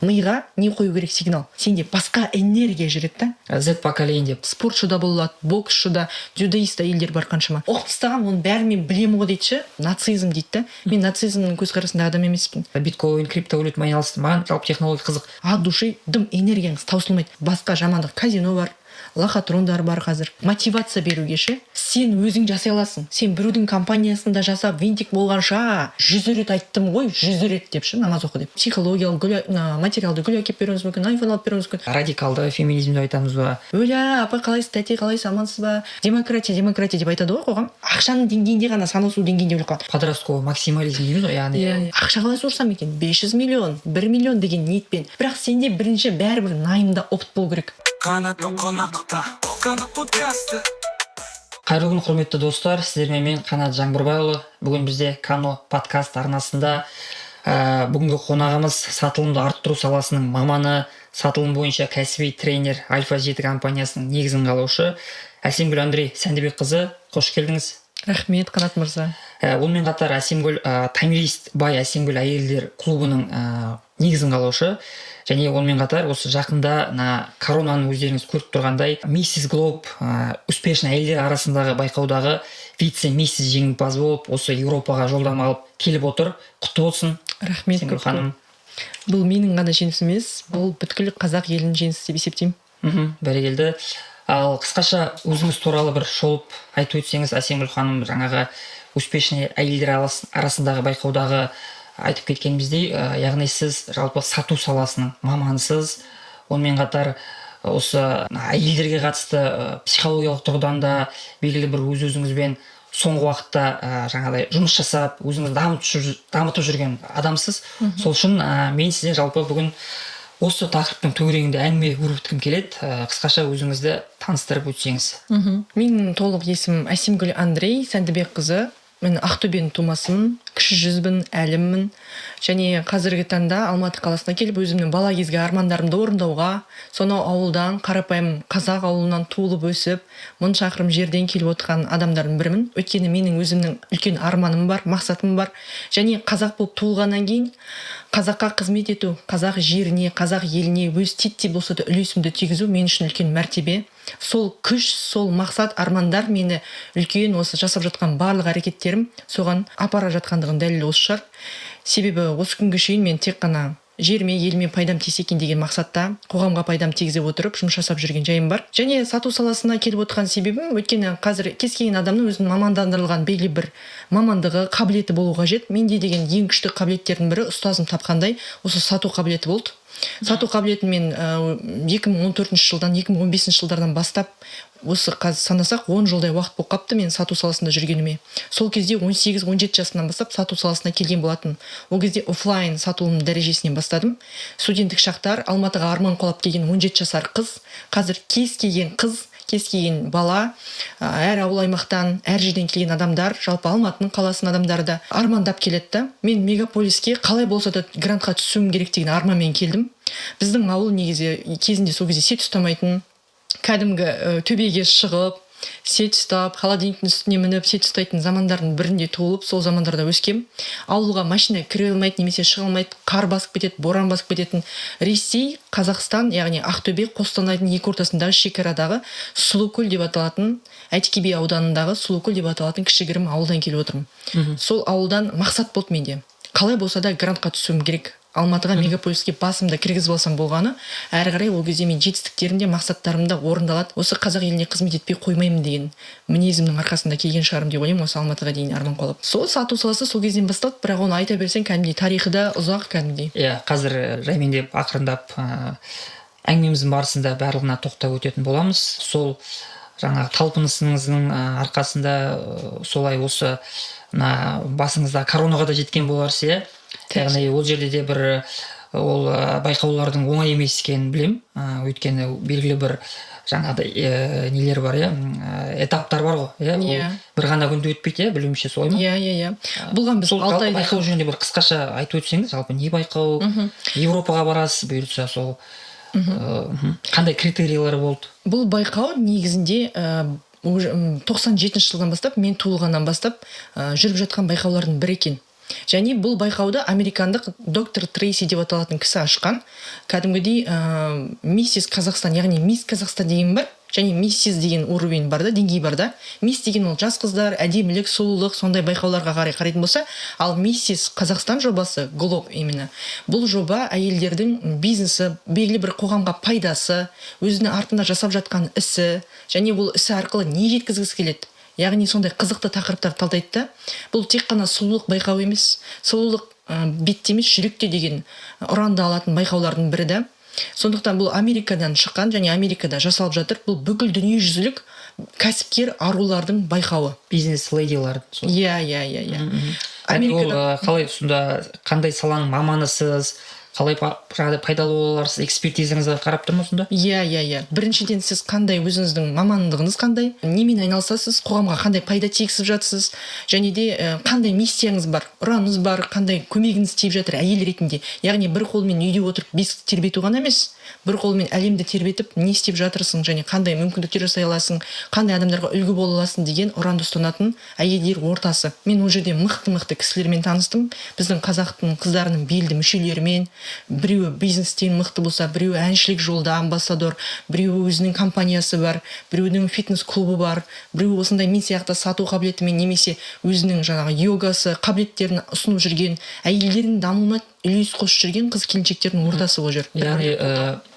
Миға не қою керек сигнал? Сенде басқа энергия жүреді да. Z поколение деп. Спортшы да бола алады, боксшы да, дзюдоист әйелдер бар қаншама. Оқып тастағанмын оның бәрін, мен білемін ғой дейді ше. Нацизм дейді да. Мен нацизмнің көзқарасындағы адам емеспін. Биткоин, криптовалютамен айналыстым, маған жалпы технология қызық. От души дым энергияңыз таусылмайды. Басқа жамандық, казино бар, лохотрондар бар. Қазір мотивация беруге ше, сен өзің жасай аласың, сен біреудің компаниясында жасап винтик болғанша, 100 рет айттым ғой, 100 рет деп ше, намаз оқы деп, психологиялық гүл, материалды гүл әкеліп беруіңіз мүмкін, айфон алып беруіңіз мүмкін. Радикалды феминизм деп айтамыз ба? Өлә, апа, қалайсыз, тәте, қалайсыз, амансыз ба? Демократия, демократия деп айтады ғой. Қоғам ақшаның деңгейінде ғана, санасу деңгейінде өліп қалды. Подростковый максимализм дейміз ғой, яғни. Иә, ақша қалай суырсам екен, 500 миллион, 1 миллион деген ниетпен. Бірақ сенде бірінші бәрібір найымда опыт болу керек. Қанаттың қонақта, Қанат подкасты. Қайырлы күн, құрметті достар! Сіздермен мен, Қанат Жаңбырбайұлы. Бүгін бізде Кано подкаст арнасында бүгінгі қонағымыз сатылымды арттыру саласының маманы, сатылым бойынша кәсіби тренер, Альфа 7 компаниясының негізін қалаушы Әсемгүл Андрей Сәндібекқызы. Қош келдіңіз! Рахмет, Қанат мырза. Онымен қатар Әсемгүл Томирист бай Әсемгүл әйелдер клубының негізін қалаушы және онымен қатар осы жақында мына коронаны өздеріңіз көріп тұрғандай, Миссис Глоб, успешный әйелдер арасындағы байқаудағы вице миссис жеңімпаз болып, осы Еуропаға жолдама алып келіп отыр. Құтты болсын, Рахмет. Әсемгүл Көп. ханым! Бұл менің ғана жеңісім емес, бұл бүткіл қазақ елінің жеңісі деп есептеймін. Бәрекелді. Ал қысқаша өзіңіз туралы бір шолып айтып өтсеңіз, Әсемгүл ханым. Жаңағы успешный әйелдер арасындағы байқаудағы айтып кеткеніміздей, яғни сіз жалпы сату саласының маманысыз, онымен қатар осы әйелдерге қатысты психологиялық тұрғыдан да белгілі бір өз өзіңізбен соңғы уақытта жаңағыдай жұмыс жасап, өзіңізді дамытып жүрген адамсыз. Сол үшін мен сізден жалпы бүгін осы тақырыптың төңірегінде әңгіме өрбіткім келеді. Қысқаша өзіңізді таныстырып өтсеңіз. Менің толық есімім Әсемгүл Андрей Сәндібекқызы. Мен Ақтөбенің тумасымын, Кіші жүзбін, әліммін және қазіргі таңда Алматы қаласына келіп, өзімнің бала кезгі армандарымды орындауға, сонау ауылдан, қарапайым қазақ ауылынан туылып өсіп, 1000 шақырым жерден келіп отырған адамдардың бірімін. Өйткені менің өзімнің үлкен арманым бар, мақсатым бар және қазақ болып туылғаннан кейін қазаққа қызмет ету, қазақ жеріне, қазақ еліне өз титтей болса да үлесімді тигізу мен үшін үлкен мәртебе. Сол күш, сол мақсат, армандар мені үлкен осы жасап жатқан барлық әрекеттерім соған апара жатқандығының дәлелі осы шығар. Себебі осы күнге шейін мен тек қана жеріме, еліме пайдам тисе екен деген мақсатта, қоғамға пайдам тигізе отырып жұмыс жасап жүрген жайым бар. Және сату саласына келіп отырған себебім, өйткені қазір кез келген адамның өзінің мамандандырылған белгілі бір мамандығы, қабілеті болу қажет. Менде деген ең күшті қабілеттердің бірі, ұстазым тапқандай, осы сату қабілеті болды. Сату қабілетін мен 2014 жылдан, 2015 жылдардан бастап, осы қазір санасақ, 10 жылдай уақыт болып қалыпты мен сату саласында жүргеніме. Сол кезде 18-17 жасымнан бастап сату саласына келген болатын. Ол кезде оффлайн сатылым дәрежесінен бастадым. Студенттік шақтар, Алматыға арман қуалап келген 17 жасар қыз. Қазір кез келген қыз, кез келген бала, әр ауыл аймақтан, әр жерден келген адамдар, жалпы Алматының қаласының адамдары да армандап келеді да. Мен мегаполиске қалай болса да грантқа түсуім керек деген арманмен келдім. Біздің ауыл негізі кезінде, сол кезде сеть ұстамайтын. Кәдімгі төбеге шығып, сеть ұстап, холодильниктің үстіне мініп, сеть ұстайтын замандардың бірінде туылып, сол замандарда өскем. Ауылға машина кіре алмайды немесе шыға алмайды, қар басып кетеді, боран басып кететін. Ресей, Қазақстан, яғни Ақтөбе, Қостанайдың екі ортасындағы шекарадағы Сұлукөл деп аталатын, Әйтеке би ауданындағы Сұлукөл деп аталатын кішігірім ауылдан келіп отырмын. Сол ауылдан мақсат болды менде: қалай болса да грантқа түсуім керек Алматыға, мегаполиске. Басымды кіргізіп алсам болғаны, әрі қарай ол кезде мен жетістіктерім де, мақсаттарым да орындалады. Осы қазақ еліне қызмет етпей қоймаймын деген мінезімнің арқасында келген шығармын деп ойлаймын осы Алматыға дейін арман қуалап. Сол сату саласы сол кезден басталды, бірақ оны айта берсең, кәдімгідей тарихы да ұзақ кәдімгідей. Иә, қазір жаймендеп, ақырындап әңгімеміздің барысында барлығына тоқтап өтетін боламыз. Сол жаңағы талпынысыңыздың арқасында солай осы мына басыңызда коронаға да жеткен боларсыз, иә? Яғни ол жерде де бір ол байқаулардың оңай емес екенін білемін, өйткені белгілі бір жаңағыдай нелер бар, иә, этаптар бар ғой, иә? Ол бір ғана күнде өтпейді, иә, білуімше, солай ма? Иә, бұған біз Сол 6 жалпы ай. байқау жөнінде бір қысқаша айтып өтсеңіз. Жалпы не байқау, Еуропаға барасыз бұйыртса, сол қандай критерийлер болды? Бұл байқау негізінде уже 97 жылдан бастап, мен туылғаннан бастап жүріп жатқан байқаулардың бірі екен. Және бұл байқауды американдық доктор Трейси деп аталатын кісі ашқан. Кәдімгідей миссис Қазақстан, яғни мисс Қазақстан деген бар және миссис деген уровень бар да, деңгей бар да. Мисс деген ол жас қыздар, әдемілік, сұлулық, сондай байқауларға қарай қарайтын болса, ал миссис Қазақстан жобасы глоб, именно бұл жоба әйелдердің бизнесі, белгілі бір қоғамға пайдасы, өзінің артында жасап жатқан ісі және ол ісі арқылы не жеткізгісі келеді, яғни сондай қызықты тақырыптарды талдайды да. Бұл тек қана сұлулық байқауы емес, сұлулық бетте емес, жүректе деген ұранды алатын байқаулардың бірі да. Сондықтан бұл Америкадан шыққан және Америкада жасалып жатыр. Бұл бүкіл дүниежүзілік кәсіпкер арулардың байқауы. Бизнес ледилар. Иә. Ол қалай сонда, қандай саланың маманысыз, қалай жаңағыдай пайдалы бола аларсыз, экспертизаңызға қарап тұр ма сонда? Иә, біріншіден, сіз қандай, өзіңіздің мамандығыңыз қандай, немен айналысасыз, қоғамға қандай пайда тигізіп жатсыз және де қандай миссияңыз бар, ұраныңыз бар, қандай көмегіңіз тиіп жатыр әйел ретінде. Яғни бір қолмен үйде отырып бесік тербету ғана емес, бір қолмен әлемді тербетіп не істеп жатырсың және қандай мүмкіндіктер жасай аласың, қандай адамдарға үлгі бола аласың деген ұранды ұстанатын әйелдер ортасы. Мен ол жерде мықты мықты кісілермен таныстым, біздің қазақтың қыздарының белді мүшелерімен. Біреуі бизнестен мықты болса, біреуі әншілік жолда амбассадор, біреуі өзінің компаниясы бар, біреуінің фитнес клубы бар, біреуі осындай мен сияқты сату қабілетімен немесе өзінің жаңағы йогасы қабілеттерін ұсынып жүрген, әйелдердің дамуына үлес қосып жүрген қыз келіншектердің ортасы ол жер. Яғни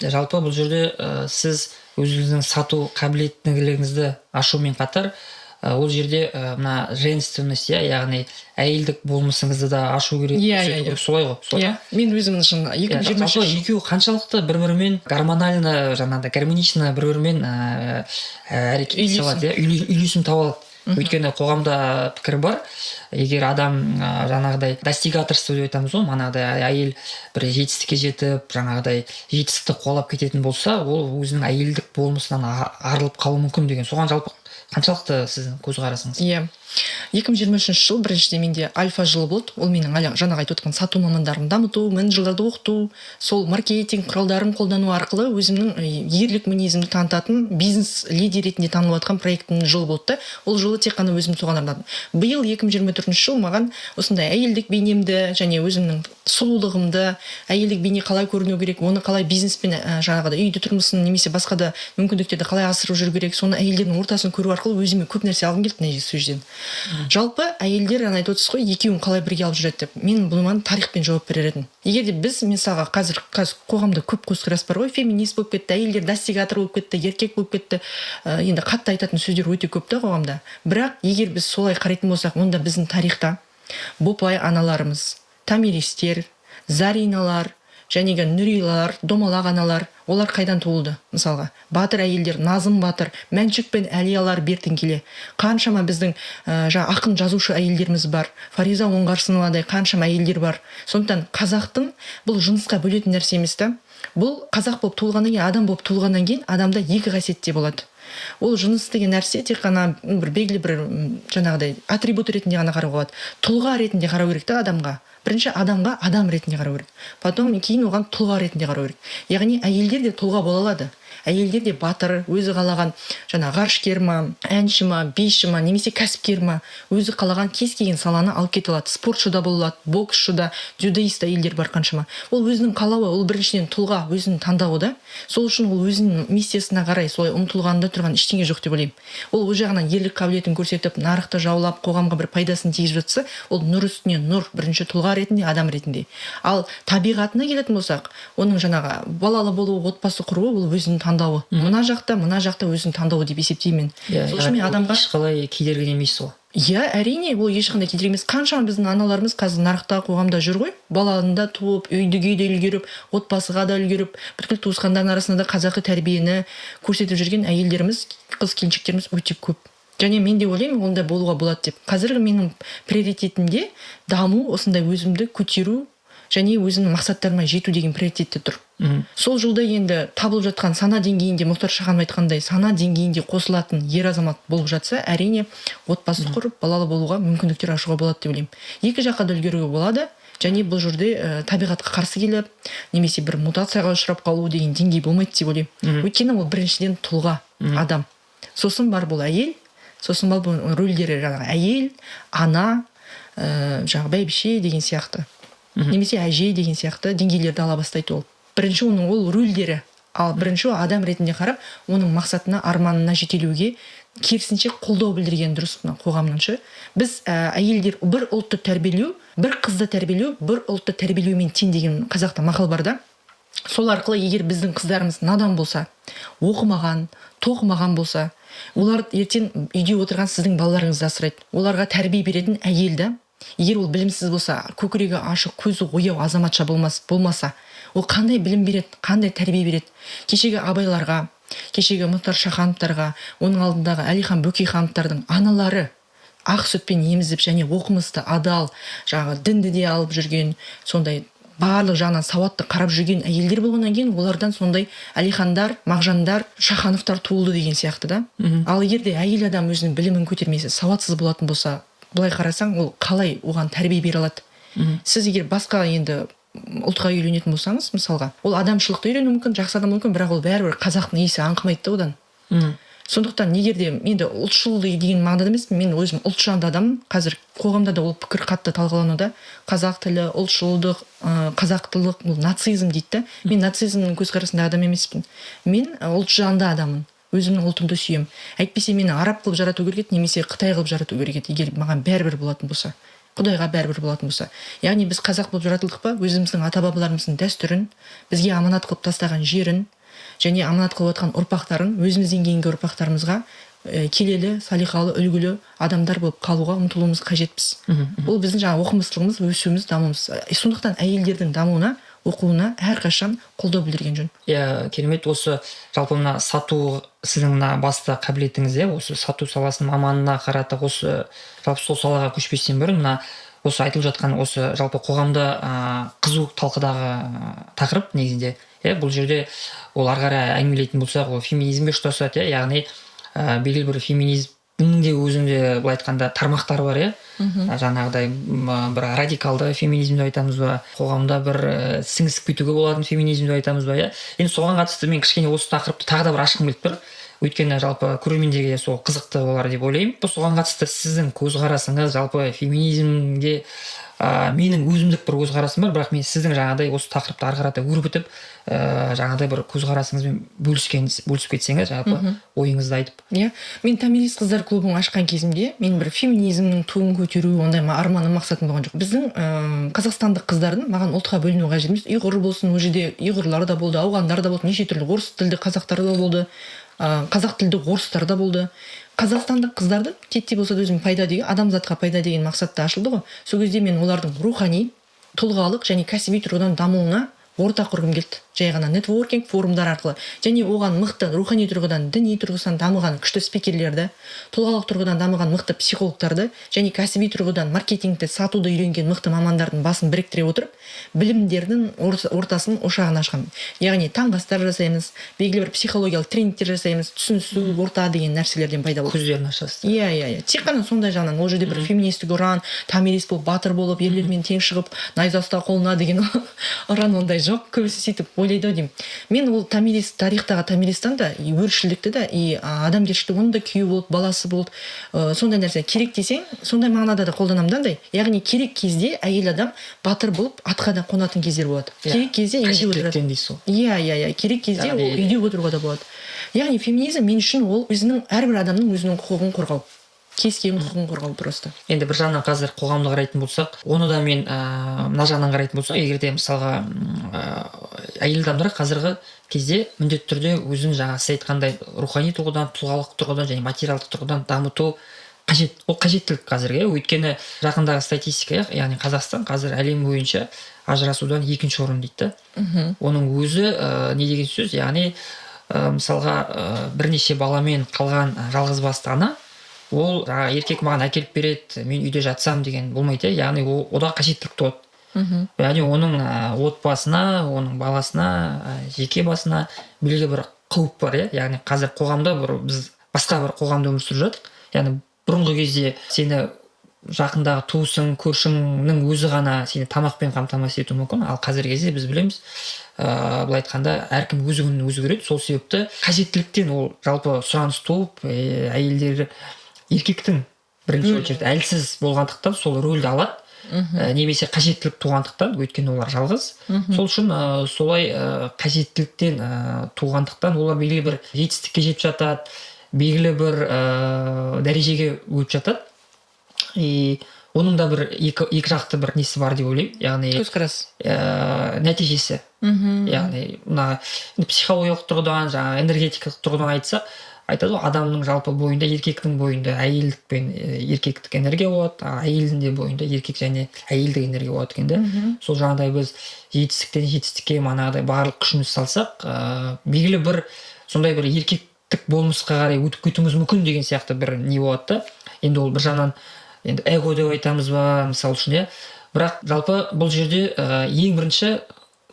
жалпы бұл жерде сіз өзіңіздің сату қабілеттілігіңізді ашумен қатар, ол жерде мына женственность, иә, яғни әйелдік болмысыңызды да ашу керек, Иә, көрсету иә, иә. керек, солай ғой, солай. Иә, мен өзім шын екі мың жиырма Жалпы екеуі қаншалықты бір бірімен гормонально, жаңағыдай гармонично бір бірімен әрекет ете Үйлесім. алады, иә, үйлесім таба алады? Өйткені қоғамда пікір бар: егер адам жаңағыдай достигаторство деп айтамыз ғой, манағыдай әйел бір жетістікке жетіп, жаңағыдай жетістікті қуалап кететін болса, ол өзінің әйелдік болмысынан арылып қалуы мүмкін деген. Соған жалпы қаншалықты сіздің көзқарасыңыз? Иә, 2023 жыл біріншіден менде альфа жылы болды. Ол менің әлі жаңағы айтып отқан сату мамандарын дамыту, менеджерлерді оқыту, сол маркетинг құралдарын қолдану арқылы өзімнің ерлік мінезімді танытатын бизнес лидер ретінде танылып жатқан проектімнің жылы болды да. Ол жылы тек қана өзім соған арнадым. Биыл 2024 жыл маған осындай әйелдік бейнемді және өзімнің сұлулығымды, әйелдік бейне қалай көріну керек, оны қалай бизнеспен жаңағыдай үйде тұрмысын немесе басқа да мүмкіндіктерді қалай асырып жүру керек, соны әйелдердің ортасын көру арқылы өзіме көп нәрсе алғым келді мына сол жерден. Жалпы әйелдер, ана айтып отырсыз ғой, екеуін қалай бірге алып жүреді деп, мен бұған тарихпен жауап берер едім. Егер де біз, мысалға, қазір қоғамда көп көзқарас бар ғой: феминист болып кетті әйелдер, достигатор болып кетті, еркек болып кетті. Енді қатты айтатын сөздер өте көп та қоғамда. Бірақ егер біз солай қарайтын болсақ, онда біздің тарихта Бопай аналарымыз, Томиристер, Зариналар жәнегі Нүрилар, Домалақ аналар, олар қайдан туылды? Мысалға, батыр әйелдер Назым батыр, Мәншүк пен Әлиялар бертін келе қаншама біздің жаңа ақын жазушы әйелдеріміз бар, Фариза Оңғарсыновадай қаншама әйелдер бар. Сондықтан қазақтың бұл жынысқа бөлетін нәрсе емес та. Бұл қазақ болып туылғаннан кейін, адам болып туылғаннан кейін адамда екі қасиет те болады. Ол жыныс деген нәрсе тек қана бір белгілі бір жаңағыдай атрибут ретінде ғана қарауға болады. Тұлға ретінде қарау керек та адамға. Бірінші адамға адам ретінде қарау керек, потом кейін оған тұлға ретінде қарау керек. Яғни әйелдер де тұлға бола алады, әйелдер де батыр, өзі қалаған жаңағы ғарышкер ма, әнші ма, биші ма немесе кәсіпкер ма, өзі қалаған кез келген саланы алып кете алады. Спортшы да бола алады, боксшы да, дзюдоист әйелдер бар қаншама. Ол өзінің қалауы, ол біріншіден тұлға, өзінің таңдауы да. Сол үшін ол өзінің миссиясына қарай солай ұмтылғанда тұрған ештеңе жоқ деп ойлаймын. Ол ол жағынан ерлік қабілетін көрсетіп, нарықты жаулап, қоғамға бір пайдасын тигізіп жатса, ол нұр үстіне нұр, бірінші тұлға ретінде, адам ретінде. Ал табиғатына келетін болсақ, оның жаңағы балалы болуы, отбасы құруы, ол өзінің таңдауы. Мына жақта өзінің таңдауы деп есептеймін. Сол үшін мен адамға Ешқалай кедергі демейсіз ғой? Иә, әрине, ол ешқандай кедергі емес. Қаншама біздің аналарымыз қазір нарықта, қоғамда жүр ғой, баланы да туып, үйдіге де үлгеріп, отбасыға да үлгеріп, бүткіл туысқандардың арасында да қазақы тәрбиені көрсетіп жүрген әйелдеріміз, қыз келіншектеріміз өте көп. Және мен де ойлаймын, ондай болуға болады деп. Қазіргі менің приоритетімде даму, осындай өзімді көтеру және өзімнің мақсаттарыма жету деген приоритетте тұр. Сол жолда енді табылып жатқан сана деңгейінде, Мұхтар Шаханов айтқандай, сана деңгейінде қосылатын ер азамат болып жатса, әрине, отбасы құрып, балалы болуға мүмкіндіктер ашуға болады деп ойлаймын. Екі жаққа да үлгеруге болады. Және бұл жерде табиғатқа қарсы келіп немесе бір мутацияға ұшырап қалу деген деңгей болмайды деп ойлаймын. Өйткені ол біріншіден тұлға, адам, сосын барып ол әйел, сосын барып оның рөлдері жаңағы әйел, ана. жаңағы бәйбіше деген сияқты, немесе әже деген сияқты деңгейлерді ала бастайды ол. Бірінші оның ол рөлдері, ал бірінші адам ретінде қарап, оның мақсатына, арманына жетелеуге керісінше қолдау білдірген дұрыс мына қоғамның ше. Біз әйелдер бір ұлтты тәрбиелеу, бір қызды тәрбиелеу, бір ұлтты тәрбиелеумен тең деген қазақта мақал бар да. Сол арқылы егер біздің қыздарымыз надан болса, оқымаған, тоқымаған болса, олар ертең үйде отырған сіздің балаларыңызды асырайды. Оларға тәрбие беретін әйел да. Егер ол білімсіз болса, көкірегі ашық, көзі ояу азаматша болмаса, ол қандай білім береді, қандай тәрбие береді? Кешегі Абайларға, кешегі Мұхтар Шахановтарға, оның алдындағы Әлихан Бөкейхановтардың аналары ақ сүтпен емізіп және оқымысты, адал, жаңағы дінді де алып жүрген, сондай барлық жағынан сауатты қарап жүрген әйелдер болғаннан кейін олардан сондай Әлихандар, Мағжандар, Шахановтар туылды деген сияқты да. Ал егер де әйел адам өзінің білімін көтермесе, сауатсыз болатын болса, былай қарасаң, ол қалай оған тәрбие бере алады? Сіз егер басқа енді ұлтқа үйленетін болсаңыз, мысалға, ол адамшылықты үйренуі мүмкін, жақсы адам мүмкін, бірақ ол бәрібір қазақтың иісі аңқымайды да одан. Сондықтан егер де енді ұлтшыл деген мағынада емес, мен өзім ұлтжанды адаммын. Қазір қоғамда да ол пікір қатты талқылануда: қазақ тілі, ұлтшылдық, қазақтылық бұл нацизм дейді да. Мен нацизмнің көзқарасындағы адам емеспін, мен ұлтжанды адаммын, өзімнің ұлтымды сүйемін. Әйтпесе мені араб қылып жарату керек еді немесе қытай қылып жарату керек еді, егер маған бәрібір болатын болса, Құдайға бәрібір болатын болса. Яғни біз қазақ болып жаратылдық па, өзіміздің ата бабаларымыздың дәстүрін, бізге аманат қылып тастаған жерін және аманат қылып отқан ұрпақтарын өзімізден кейінгі ұрпақтарымызға келелі, салиқалы, үлгілі адамдар болып қалуға ұмтылуымыз қажетпіз. Ол біздің жаңағы оқымыстылығымыз, өсуіміз, дамуымыз. Сондықтан әйелдердің дамуына, оқуына әрқашан қолдау білдірген жөн. Иә, керемет. Осы жалпы мына сату сіздің мына басты қабілетіңіз, иә, осы сату саласының маманына қарата. Осы жалпы сол салаға көшпестен бұрын мына осы айтылып жатқан осы жалпы қоғамда қызу талқыдағы тақырып негізінде, иә, бұл жерде ол ары қарай әңгімелейтін болсақ, ол феминизмге ұштасады, иә, яғни белгілі бір феминизмнің де өзінде былай айтқанда тармақтары бар, иә, жаңағыдай бір радикалды феминизм деп айтамыз ба, қоғамда бір сіңісіп кетуге болатын феминизм деп айтамыз ба, иә. Енді соған қатысты мен кішкене осы тақырыпты тағы да бір ашқым келіп тұр, өйткені жалпы көрермендерге сол қызықты болар деп ойлаймын. Соған қатысты сіздің көзқарасыңыз жалпы феминизмге. Менің өзімдік бір көзқарасым бар, бірақ мен сіздің жаңағыдай осы тақырыпты ары қарата өрбітіп, жаңағыдай бір көзқарасыңызбен бөлісіп кетсеңіз, жалпы ойыңызды айтып. Иә, мен «Томирис қыздар» клубын ашқан кезімде мен бір феминизмнің туын көтеру ондай арманым, мақсатым болған жоқ. Біздің қазақстандық қыздардың, маған ұлтқа бөліну қажет емес, ұйғыр болсын, ол жерде ұйғырлар да болды, ауғандар да болды, неше түрлі орыс тілді қазақтар да болды, қазақ тілді орыстар да болды. Қазақстандық қыздарды тетте болса да өзім пайда деген, адамзатқа пайда деген мақсатта ашылды ғой. Сол кезде мен олардың рухани, тұлғалық және кәсіби тұрғыдан дамуына орта құрғым келді, жай ғана нетворкинг форумдар арқылы. Және оған мықты рухани тұрғыдан, діни тұрғысынан дамыған күшті спикерлерді, тұлғалық тұрғыдан дамыған мықты психологтарды және кәсіби тұрғыдан маркетингті, сатуды үйренген мықты мамандардың басын біріктіре отырып, білімдердің ортасын, ошағын ашқан. Яғни таңғы астар жасаймыз, белгілі бір психологиялық тренингтер жасаймыз, түсінісу орта деген нәрселерден пайда болды. Көздерін ашасыз. Иә, тек қана сондай жағынан. Ол жерде бір феминистік ұран, Томирис болып, батыр болып, ерлермен тең шығып, найза ұста қолына деген ұран ондай жоқ. Көбісі сөйтіп ойлайды ау деймін. Мен ол Томирис, тарихтағы Томиристан да и өршілдікті да, и адамгершілікті, оның да күйеуі болды, баласы болды, сондай нәрсе керек десең, сондай мағынада да қолданамын да андай. Яғни керек кезде әйел адам батыр болып атқа да қонатын кездер болады. Керек кезде үйде отырады. Қажеттіліктен дейсіз ғой. Иә, керек кезде ол үйде отыруға да болады. Яғни феминизм мен үшін ол өзінің, әрбір адамның өзінің құқығын қорғау, кез келген құқығын қорғау просто. Енді бір жағынан қазір қоғамды қарайтын болсақ, оны да мен мына жағынан қарайтын болсақ, егер де мысалға әйел адамдар қазіргі кезде міндетті түрде өзін жаңа сіз айтқандай рухани тұрғыдан, тұлғалық тұрғыдан және материалдық тұрғыдан дамыту қажет. Ол қажеттілік қазіргі, иә. Өйткені жақындағы статистика, иә, яғни Қазақстан қазір әлем бойынша ажырасудан екінші орын дейді да. Оның өзі не деген сөз? Яғни мысалға бірнеше баламен қалған жалғыз басты ана, ол жаңағы еркек маған әкеліп береді, мен үйде жатсам деген болмайды, иә. Яғни ол ода қажеттілік туады. Яғни оның отбасына, оның баласына, жеке басына белгілі бір қауіп бар, иә. Яғни қазір қоғамда бір біз басқа бір қоғамда өмір сүріп жатырмық. Яғни бұрынғы кезде сені жақындағы туысың, көршіңнің өзі ғана сені тамақпен қамтамасыз етуі мүмкін. Ал қазіргі кезде біз білеміз, былай айтқанда, әркім өз күнін өзі көреді. Сол себепті қажеттіліктен ол жалпы сұраныс туып, әйелдер еркектің Бірінші очередь әлсіз болғандықтан сол рөлді алады, немесе қажеттілік туғандықтан, өйткені олар жалғыз. Сол үшін солай қажеттіліктен туғандықтан олар белгілі бір жетістікке жетіп жатады, белгілі бір дәрежеге өтіп жатады. И оның да бір екі жақты бір несі бар деп ойлаймын, яғни көзқарас, нәтижесі. Яғни мына психологиялық тұрғыдан, жаңағы энергетикалық тұрғыдан айтсақ, айтады ғой, адамның жалпы бойында, еркектің бойында әйелдік пен еркектік энергия болады, а әйелдің де бойында еркек және әйелдік энергия болады екен да. Сол жаңағыдай біз жетістіктен жетістікке манағыдай барлық күшімізді салсақ, белгілі бір сондай бір еркектік болмысқа қарай өтіп кетуіміз мүмкін деген сияқты бір не болады да. Енді ол бір жағынан енді эго деп айтамыз ба, мысалы үшін, иә. Бірақ жалпы бұл жерде ең бірінші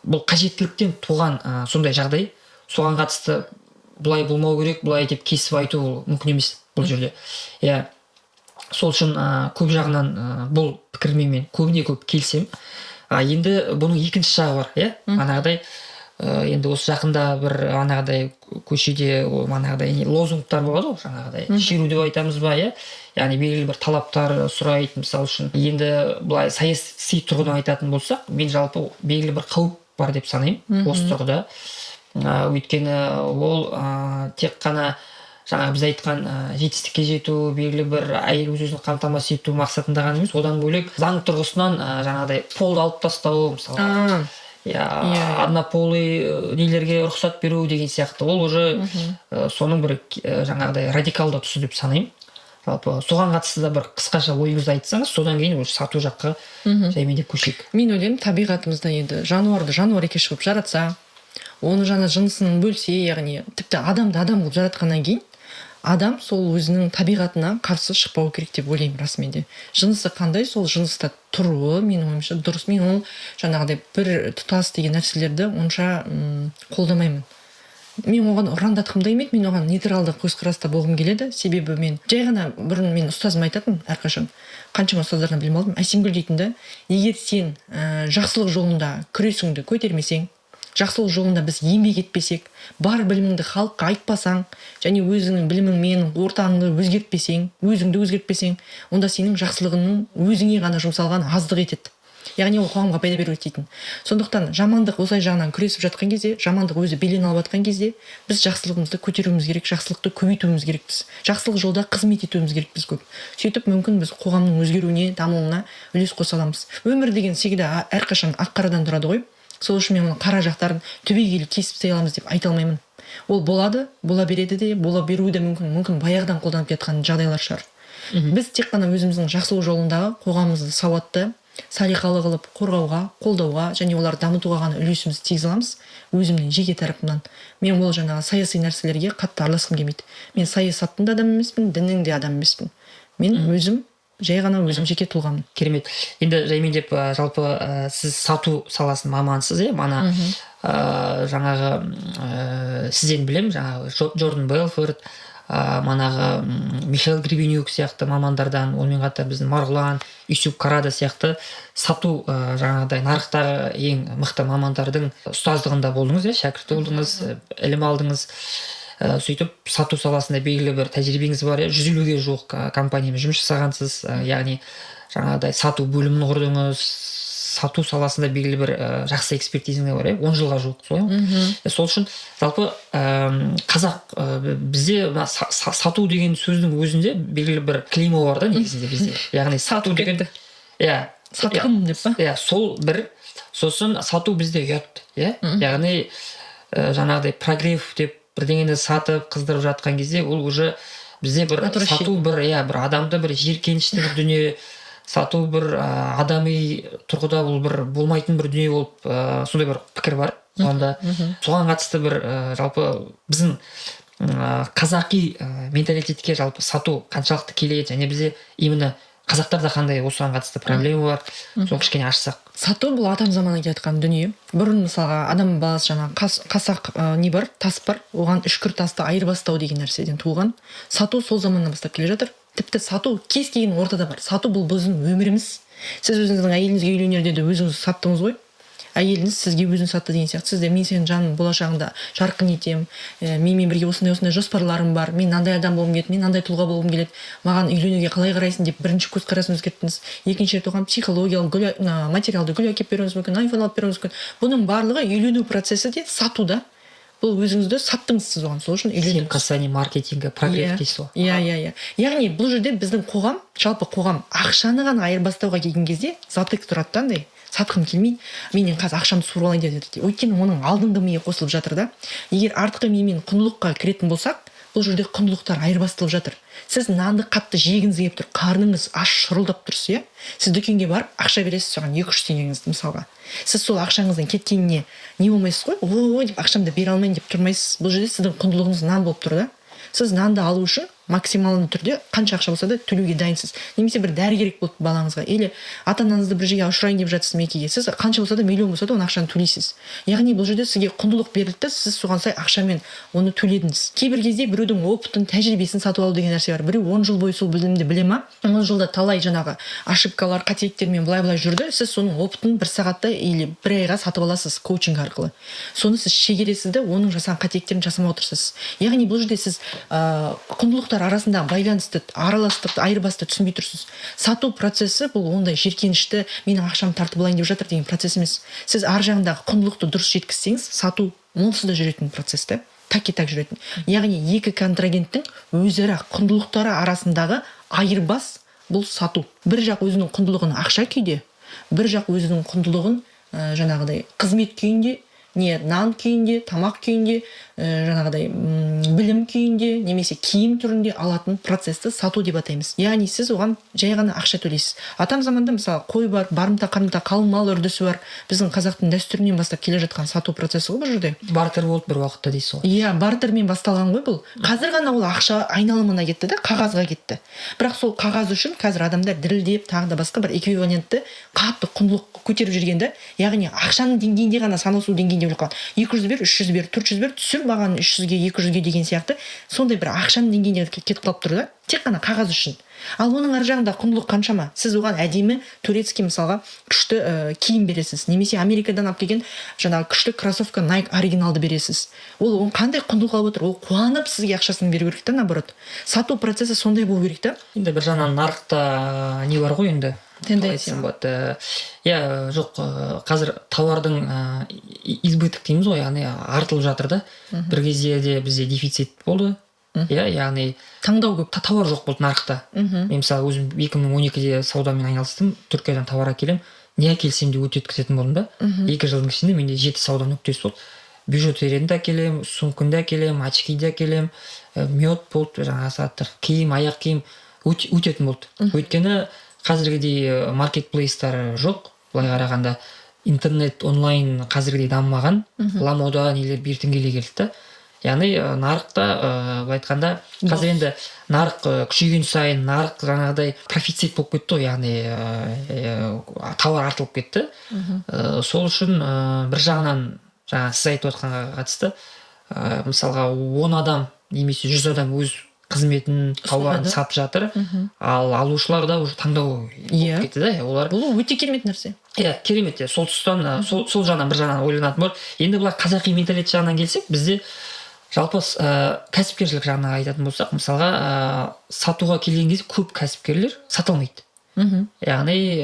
бұл қажеттіліктен туған сондай жағдай. Соған қатысты былай болмау керек, былай деп кесіп айту ол мүмкін емес бұл жерде, иә. Сол үшін көп жағынан бұл пікірмен мен көбіне көп келісемін. А енді бұның екінші жағы бар, иә. Манағыдай енді осы жақында бір анағыдай көшеде ол манағыдай не лозунгтар болады ғой, жаңағыдай шеру деп айтамыз ба, иә, яғни белгілі бір талаптар сұрайды. Мысалы үшін, енді былай саяси тұрғыдан айтатын болсақ, мен жалпы белгілі бір қауіп бар деп санаймын осы тұрғыда. Өйткені ол тек қана жаңағы біз айтқан жетістікке жету, белгілі бір әйел өз өзін қамтамасыз ету мақсатында ғана емес, одан бөлек заң тұрғысынан жаңағыдай полды алып тастау, мысалы, иә, Иә, иә. однополый нелерге рұқсат беру деген сияқты, ол уже соның бір жаңағыдай радикалды тұсы деп санаймын. Жалпы соған қатысты да бір қысқаша ойыңызды айтсаңыз, содан кейін уже сату жаққа жаймендеп көшейік. Мен ойлаймын, табиғатымызда енді жануарды жануар екеш қылып жаратса, оны жаңа жынысын бөлсе, яғни тіпті адамды адам қылып жаратқаннан кейін, адам сол өзінің табиғатына қарсы шықпау керек деп ойлаймын. Расымен де, жынысы қандай, сол жыныста тұруы, менің ойымша, дұрыс. Мен ол жаңағыдай бір тұтас деген нәрселерді онша қолдамаймын. Мен оған ұрандатқым да келмейді, мен оған нейтралды көзқараста болғым келеді. Себебі мен жай ғана, бұрын мен ұстазым айтатын әрқашан, қаншама ұстаздардан білім алдым, Әсемгүл дейтін да: «Егер сен жақсылық жолында күресіңді көтермесең, жақсылық жолында біз еңбек етпесек, бар біліміңді халыққа айтпасаң және өзіңнің біліміңмен ортаңды өзгертпесең, өзіңді өзгертпесең, онда сенің жақсылығыңның өзіңе ғана жұмсалған аздық етеді, яғни ол қоғамға пайда беру дейтін. Сондықтан жамандық осылай жағынан күресіп жатқан кезде, жамандық өзі белең алып жатқан кезде, біз жақсылығымызды көтеруіміз керек, жақсылықты көбейтуіміз керекпіз, жақсылық жолда қызмет етуіміз керекпіз көп. Сөйтіп, мүмкін, біз қоғамның өзгеруіне, дамуына үлес қоса аламыз. Өмір деген всегда, әрқашан ақ қарадан тұрады ғой. Сол үшін мен оның қара жақтарын түбегейлі кесіп тастай аламыз деп айта алмаймын. Ол болады, бола береді де, бола беруі де мүмкін. Мүмкін, баяғыдан қолданып келе жағдайлар шығар. Біз тек қана өзіміздің жақсылық жолындағы қоғамымызды сауатты, салиқалы қылып қорғауға, қолдауға және оларды дамытуға ғана үлесімізді тигізе аламыз. Өзімнің жеке тарапымнан мен ол жаңағы саяси нәрселерге қатты араласқым келмейді. Мен саясаттың да адамы емеспін, діннің де адамы емеспін. Мен өзім жай ғана өзім жеке тұлғамын. Керемет. Енді жаймендеп жалпы сіз сату саласының маманысыз, иә. Мана жаңағы сізден білемін, жаңағы Джордан Белфорд, манағы Михаил Гребенюк сияқты мамандардан, онымен қатар біздің Марғұлан, Юсуп Карада сияқты сату жаңағыдай нарықтағы ең мықты мамандардың ұстаздығында болдыңыз, иә, шәкірті болдыңыз, ілім алдыңыз. Сөйтіп сату саласында белгілі бір тәжірибеңіз бар, иә, 150-ге жуық компаниямен жұмыс жасағансыз, яғни жаңағыдай сату бөлімін құрдыңыз. Сату саласында белгілі бір жақсы экспертизаңыз бар, иә, 10 жылға жуық, солай ғой. Сол үшін жалпы қазақ бізде мына сату деген сөздің өзінде белгілі бір клеймо бар да негізінде бізде, яғни сату деген, иә. Сатқын деп па? Иә, сол бір. Сосын сату бізде ұят, иә, яғни жаңағыдай прогрев деп бірдеңені сатып қыздырып жатқан кезде, ол уже бізде бір сату бір, иә, бір адамды бір жиіркенішті бір дүние, сату бір адами тұрғыда бұл бір болмайтын бір дүние болып, сондай бір пікір бар қоғамда. Соған қатысты бір жалпы біздің қазақи менталитетке жалпы сату қаншалықты келеді және бізде именно қазақтарда қандай осыған қатысты проблема бар, соны кішкене ашсақ. Сату бұл атам заманнан келе жатқан дүние. Бұрын, мысалға, адам баласы жаңағы қасақ не бар, тас бар, оған үшкір тасты айырбастау деген нәрседен туған. Сату сол заманнан бастап келе жатыр. Тіпті сату кез келген ортада бар. Сату бұл біздің өміріміз. Сіз өзіңіздің әйеліңізге үйленерде де өзіңіз саттыңыз ғой. Әйеліңіз сізге өзін сатты деген сияқты. Сіз де: «Мен сенің, жаным, болашағыңда жарқын етемін, менімен бірге осындай осындай жоспарларым бар, мен мынандай адам болғым келеді, мен мынандай тұлға болғым келеді, маған үйленуге қалай қарайсың?» — деп бірінші көзқарасын өзгерттіңіз. Екінші рет оған психологиялық гүл, материалды гүл әкеліп беруіңіз мүмкін, айфон алып беруіңіз мүмкін. Бұның барлығы үйлену процесі де, сату да. Бұл өзіңізді саттыңыз сіз оған, сол үшін Семь үйлендіңіз. касаний маркетинга, прогрев дейсіз ғой. Иә, яғни бұл жерде біздің қоғам, жалпы қоғам ақшаны ғана айырбастауға келген кезде затык тұрады да, андай сатқым келмейді, менен қазір ақшамды суырып алайын деп жатыр. Өйткені оның алдыңғы миы қосылып жатыр да. Егер артқы мимен құндылыққа кіретін болсақ, бұл жерде құндылықтар айырбасталып жатыр. Сіз нанды қатты жегіңіз келіп тұр, қарныңыз аш, шұрылдап тұрсыз, иә. Сіз дүкенге барып ақша бересіз соған, 200 теңгеңізді мысалға. Сіз сол ақшаңыздың кеткеніне не болмайсыз ғой, «Ой» деп, «Ақшамды бере алмаймын» деп тұрмайсыз. Бұл жерде сіздің құндылығыңыз нан болып тұр да. Сіз нанды алу үшін максималды түрде қанша ақша болса да төлеуге дайынсыз. Немесе бір дәрі керек болды балаңызға или ата анаңызды бір жерге ұшырайын деп жатсыз, мекеге, сіз қанша болса да, миллион болса да, оның ақшаны төлейсіз. Яғни бұл жерде сізге құндылық берілді да, сіз соған сай ақшамен оны төледіңіз. Кейбір кезде біреудің опытын, тәжірибесін сатып алу деген нәрсе бар. Біреу 10 жыл бойы сол білімді біле ма, 10 жылда талай жаңағы ошибкалар, қателіктермен былай былай жүрді. Сіз соның опытын бір сағатта или бір айға сатып аласыз коучинг арқылы. Соны сіз шегересіз да, оның жасаған қателіктерін жасамай отырсыз. Яғни бұл жерде сіз құндылықтар арасындағы байланысты, араластықты, айырбасты түсінбей тұрсыз. Сату процесі бұл ондай жиіркенішті, менің ақшамды тартып алайын деп жатыр деген процесс емес. Сіз ар жағындағы құндылықты дұрыс жеткізсеңіз, сату онсыз да жүретін процесс та, так и так жүретін. Яғни екі контрагенттің өзара құндылықтары арасындағы айырбас — бұл сату. Бір жақ өзінің құндылығын ақша күйде, бір жақ өзінің құндылығын жаңағыдай қызмет күйінде, не нан күйінде, тамақ күйінде, жаңағыдай білім күйінде немесе киім түрінде алатын процессті сату деп атаймыз. Яғни сіз оған жай ғана ақша төлейсіз. Атам заманда, мысалы, қой бар, барымта, қарымта, қалың мал үрдісі бар. Біздің қазақтың дәстүрінен бастап келе жатқан сату процесі ғой бұл жерде. Бартер болды бір уақытта дейсіз ғой. Иә, бартермен басталған ғой бұл. Қазір ғана ол ақша айналымына кетті да, қағазға кетті. Бірақ сол қағаз үшін қазір адамдар дірілдеп, тағы да басқа бір эквивалентті қатты құндылық көтеріп жүрген да. Яғни ақшаның деңгейінде ғана санасу деңгейінде болып қалған. 200 бер, 300 бер, 400 бер, түсір маған 300-ге, 200-ге деген сияқты, сондай бір ақшаның деңгейінде кетіп қалып тұр да, тек қана қағаз үшін. Ал оның ар жағында құндылық қаншама? Сіз оған әдемі турецкий, мысалға, күшті киім бересіз немесе Америкадан алып келген жаңағы күшті кроссовка Nike оригиналды бересіз. Ол оның қандай құндылық алып отыр? Ол қуанып сізге ақшасын беру керек та. Наоборот, сату процесі сондай болу керек та. Енді бір жағынан нарықта не бар ғой енді. Тенденция. Қалай айтсам болады, иә, жоқ, қазір тауардың избыток дейміз ғой, яғни артылып жатыр да. Бір кезде де бізде дефицит болды, иә, яғни таңдау көп. Тауар жоқ болды нарықта. Мен, мысалы, өзім 2012-де саудамен айналыстым, Түркиядан тауар әкелемін, не әкелсем де өте өткізетін болдым да. 2 жылдың ішінде менде жеті сауда нүктесі болды. Бижутерияны да әкелемін, сумканы да әкелемін, очки де әкелемін, мед болды, жаңағы заттар, киім, аяқ киім өтетін болды. Өйткені қазіргідей маркетплейстар жоқ. Былай қарағанда, интернет, онлайн қазіргідей дамымаған. Ламода нелер бертін келе келді да. Яғни нарықта, былай айтқанда, қазір енді нарық күшейген сайын нарық жаңағыдай профицит болып кетті ғой, яғни тауар артылып кетті. Сол үшін бір жағынан жаңа сіз айтып отқанға қатысты, мысалға, 10 адам немесе 100 адам өз қызметін, тауарын Ұсынады. сатып жатыр, ал алушылар да уже таңдау болып кетті да олар. Бұл өте керемет нәрсе. Иә, керемет, иә. Сол тұстан, сол жағынан, бір жағынан ойланатын болады. Енді былай қазақи менталитет жағынан келсек, бізде жалпы кәсіпкершілік жағынан айтатын болсақ, мысалға, сатуға келген кезде көп кәсіпкерлер сата алмайды. Яғни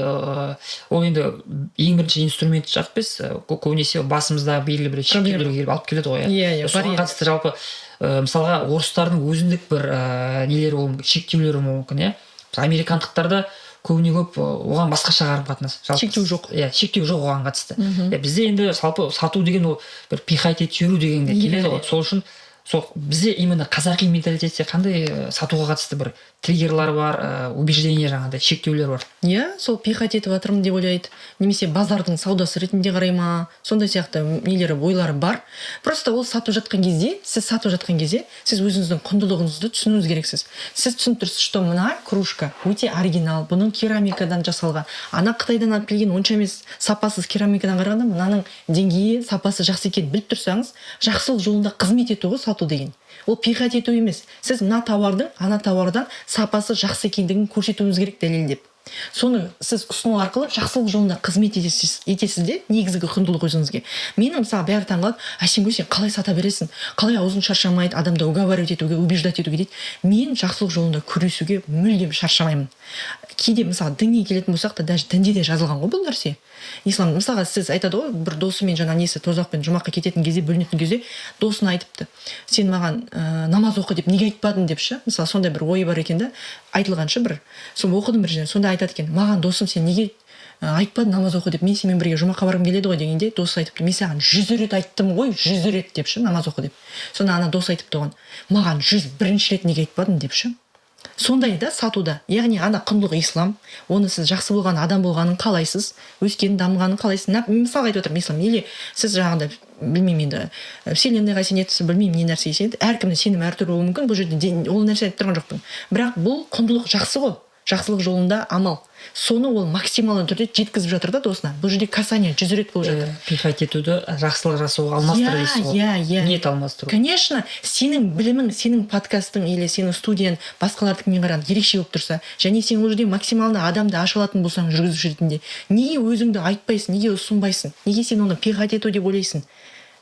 ол енді ең бірінші инструмент жақ емес, көбінесе басымызда белгілі бір шектеулерге келіп алып келеді ғой. Иә, иә, Соған барьер. қатысты жалпы, мысалға, орыстардың өзіндік бір нелері болуы мүмкін, шектеулері болуы мүмкін, иә. Мысалы, американдықтарда көбіне көп оған басқаша қарым қатынас жалпы. Шектеу жоқ. Иә, шектеу жоқ оған қатысты. Иә, бізде енді жалпы сату деген ол бір пихать етіп жіберу дегенге келеді ғой. Сол үшін сол бізде именно қазақи менталитетте қандай сатуға қатысты бір триггерлар бар, убеждение, жаңағыдай шектеулер бар? Иә, сол пихать етіп жатырмын деп ойлайды немесе базардың саудасы ретінде қарай ма, сондай сияқты нелері, ойлары бар. Просто ол сатып жатқан кезде, сіз сатып жатқан кезде сіз өзіңіздің құндылығыңызды түсінуіңіз керексіз. Сіз түсініп тұрсыз, что мына кружка өте оригинал, бұның керамикадан жасалған, ана Қытайдан алып келген онша емес, сапасыз керамикадан қарағанда мынаның деңгейі, сапасы жақсы екенін біліп тұрсаңыз, жақсылық жолында қызмет ету ғой сату деген. Ол пихать ету емес. Сіз мына тауардың ана тауардан сапасы жақсы екендігін көрсетуіңіз керек, дәлелдеп. Соны сіз ұсыну арқылы жақсылық жолында қызмет етесіз де, негізгі құндылық өзіңізге. Мені, мысалы, бәрі таңқалады: «Әсемгүл, сен қалай сата бересің, қалай аузың шаршамайды адамды уговаривать етуге, убеждать етуге?» – дейді. Мен жақсылық жолында күресуге мүлдем шаршамаймын. Кейде, мысалы, дінге келетін болсақ та, даже дінде де жазылған ғой бұл нәрсе. Ислам, мысалға, сіз айтады ғой, бір досымен жаңа несі, тозақ пен жұмаққа кететін кезде, бөлінетін кезде досына айтыпты: «Сен маған намаз оқы деп неге айтпадың?» – деп ше. Мысалы, сондай бір ойы бар екен да, айтылған ше бір. Сол оқыдым бір жерден. Сонда айтады екен: «Маған, досым, сен неге айтпадың намаз оқы деп? Мен сенімен бірге жұмаққа барғым келеді ғой», – дегенде, досы айтыпты: «Мен саған 100 рет айттым ғой, 100 рет деп ше, намаз оқы деп». Сонда ана дос айтыпты оған: «Маған 101-рет неге айтпадың?» – деп ше. Сондай да сатуда. Яғни ана құндылық ислам, оны сіз жақсы болған адам болғанын қалайсыз, өскенін, дамығанын қалайсыз. Мысалға айтып отырмын, ислам или сіз жаңағыдай, білмеймін енді, вселенный ға сенесіз, білмеймін, не нәрсеге сенеді, әркімнің сенімі әртүрлі болуы мүмкін. Бұл жерде ол нәрсе айтып тұрған жоқпын. Бірақ бұл құндылық жақсы ғой, жақсылық жолында амал. Соны ол максималды түрде жеткізіп жатыр да досына. Бұл жерде касание 100 рет болып жатыр. Пихать етуді жақсылық жасауға алмастыр дейсіз ғой. Иә. Ниет алмастыру. Конечно, сенің білімің, сенің подкастың или сенің студияң басқалардікінен қарағанда ерекше болып тұрса және сен ол жерде максимально адамды аша алатын болсаң жүргізуші ретінде, неге өзіңді айтпайсың, неге ұсынбайсың, неге сен оны пихать ету деп ойлайсың?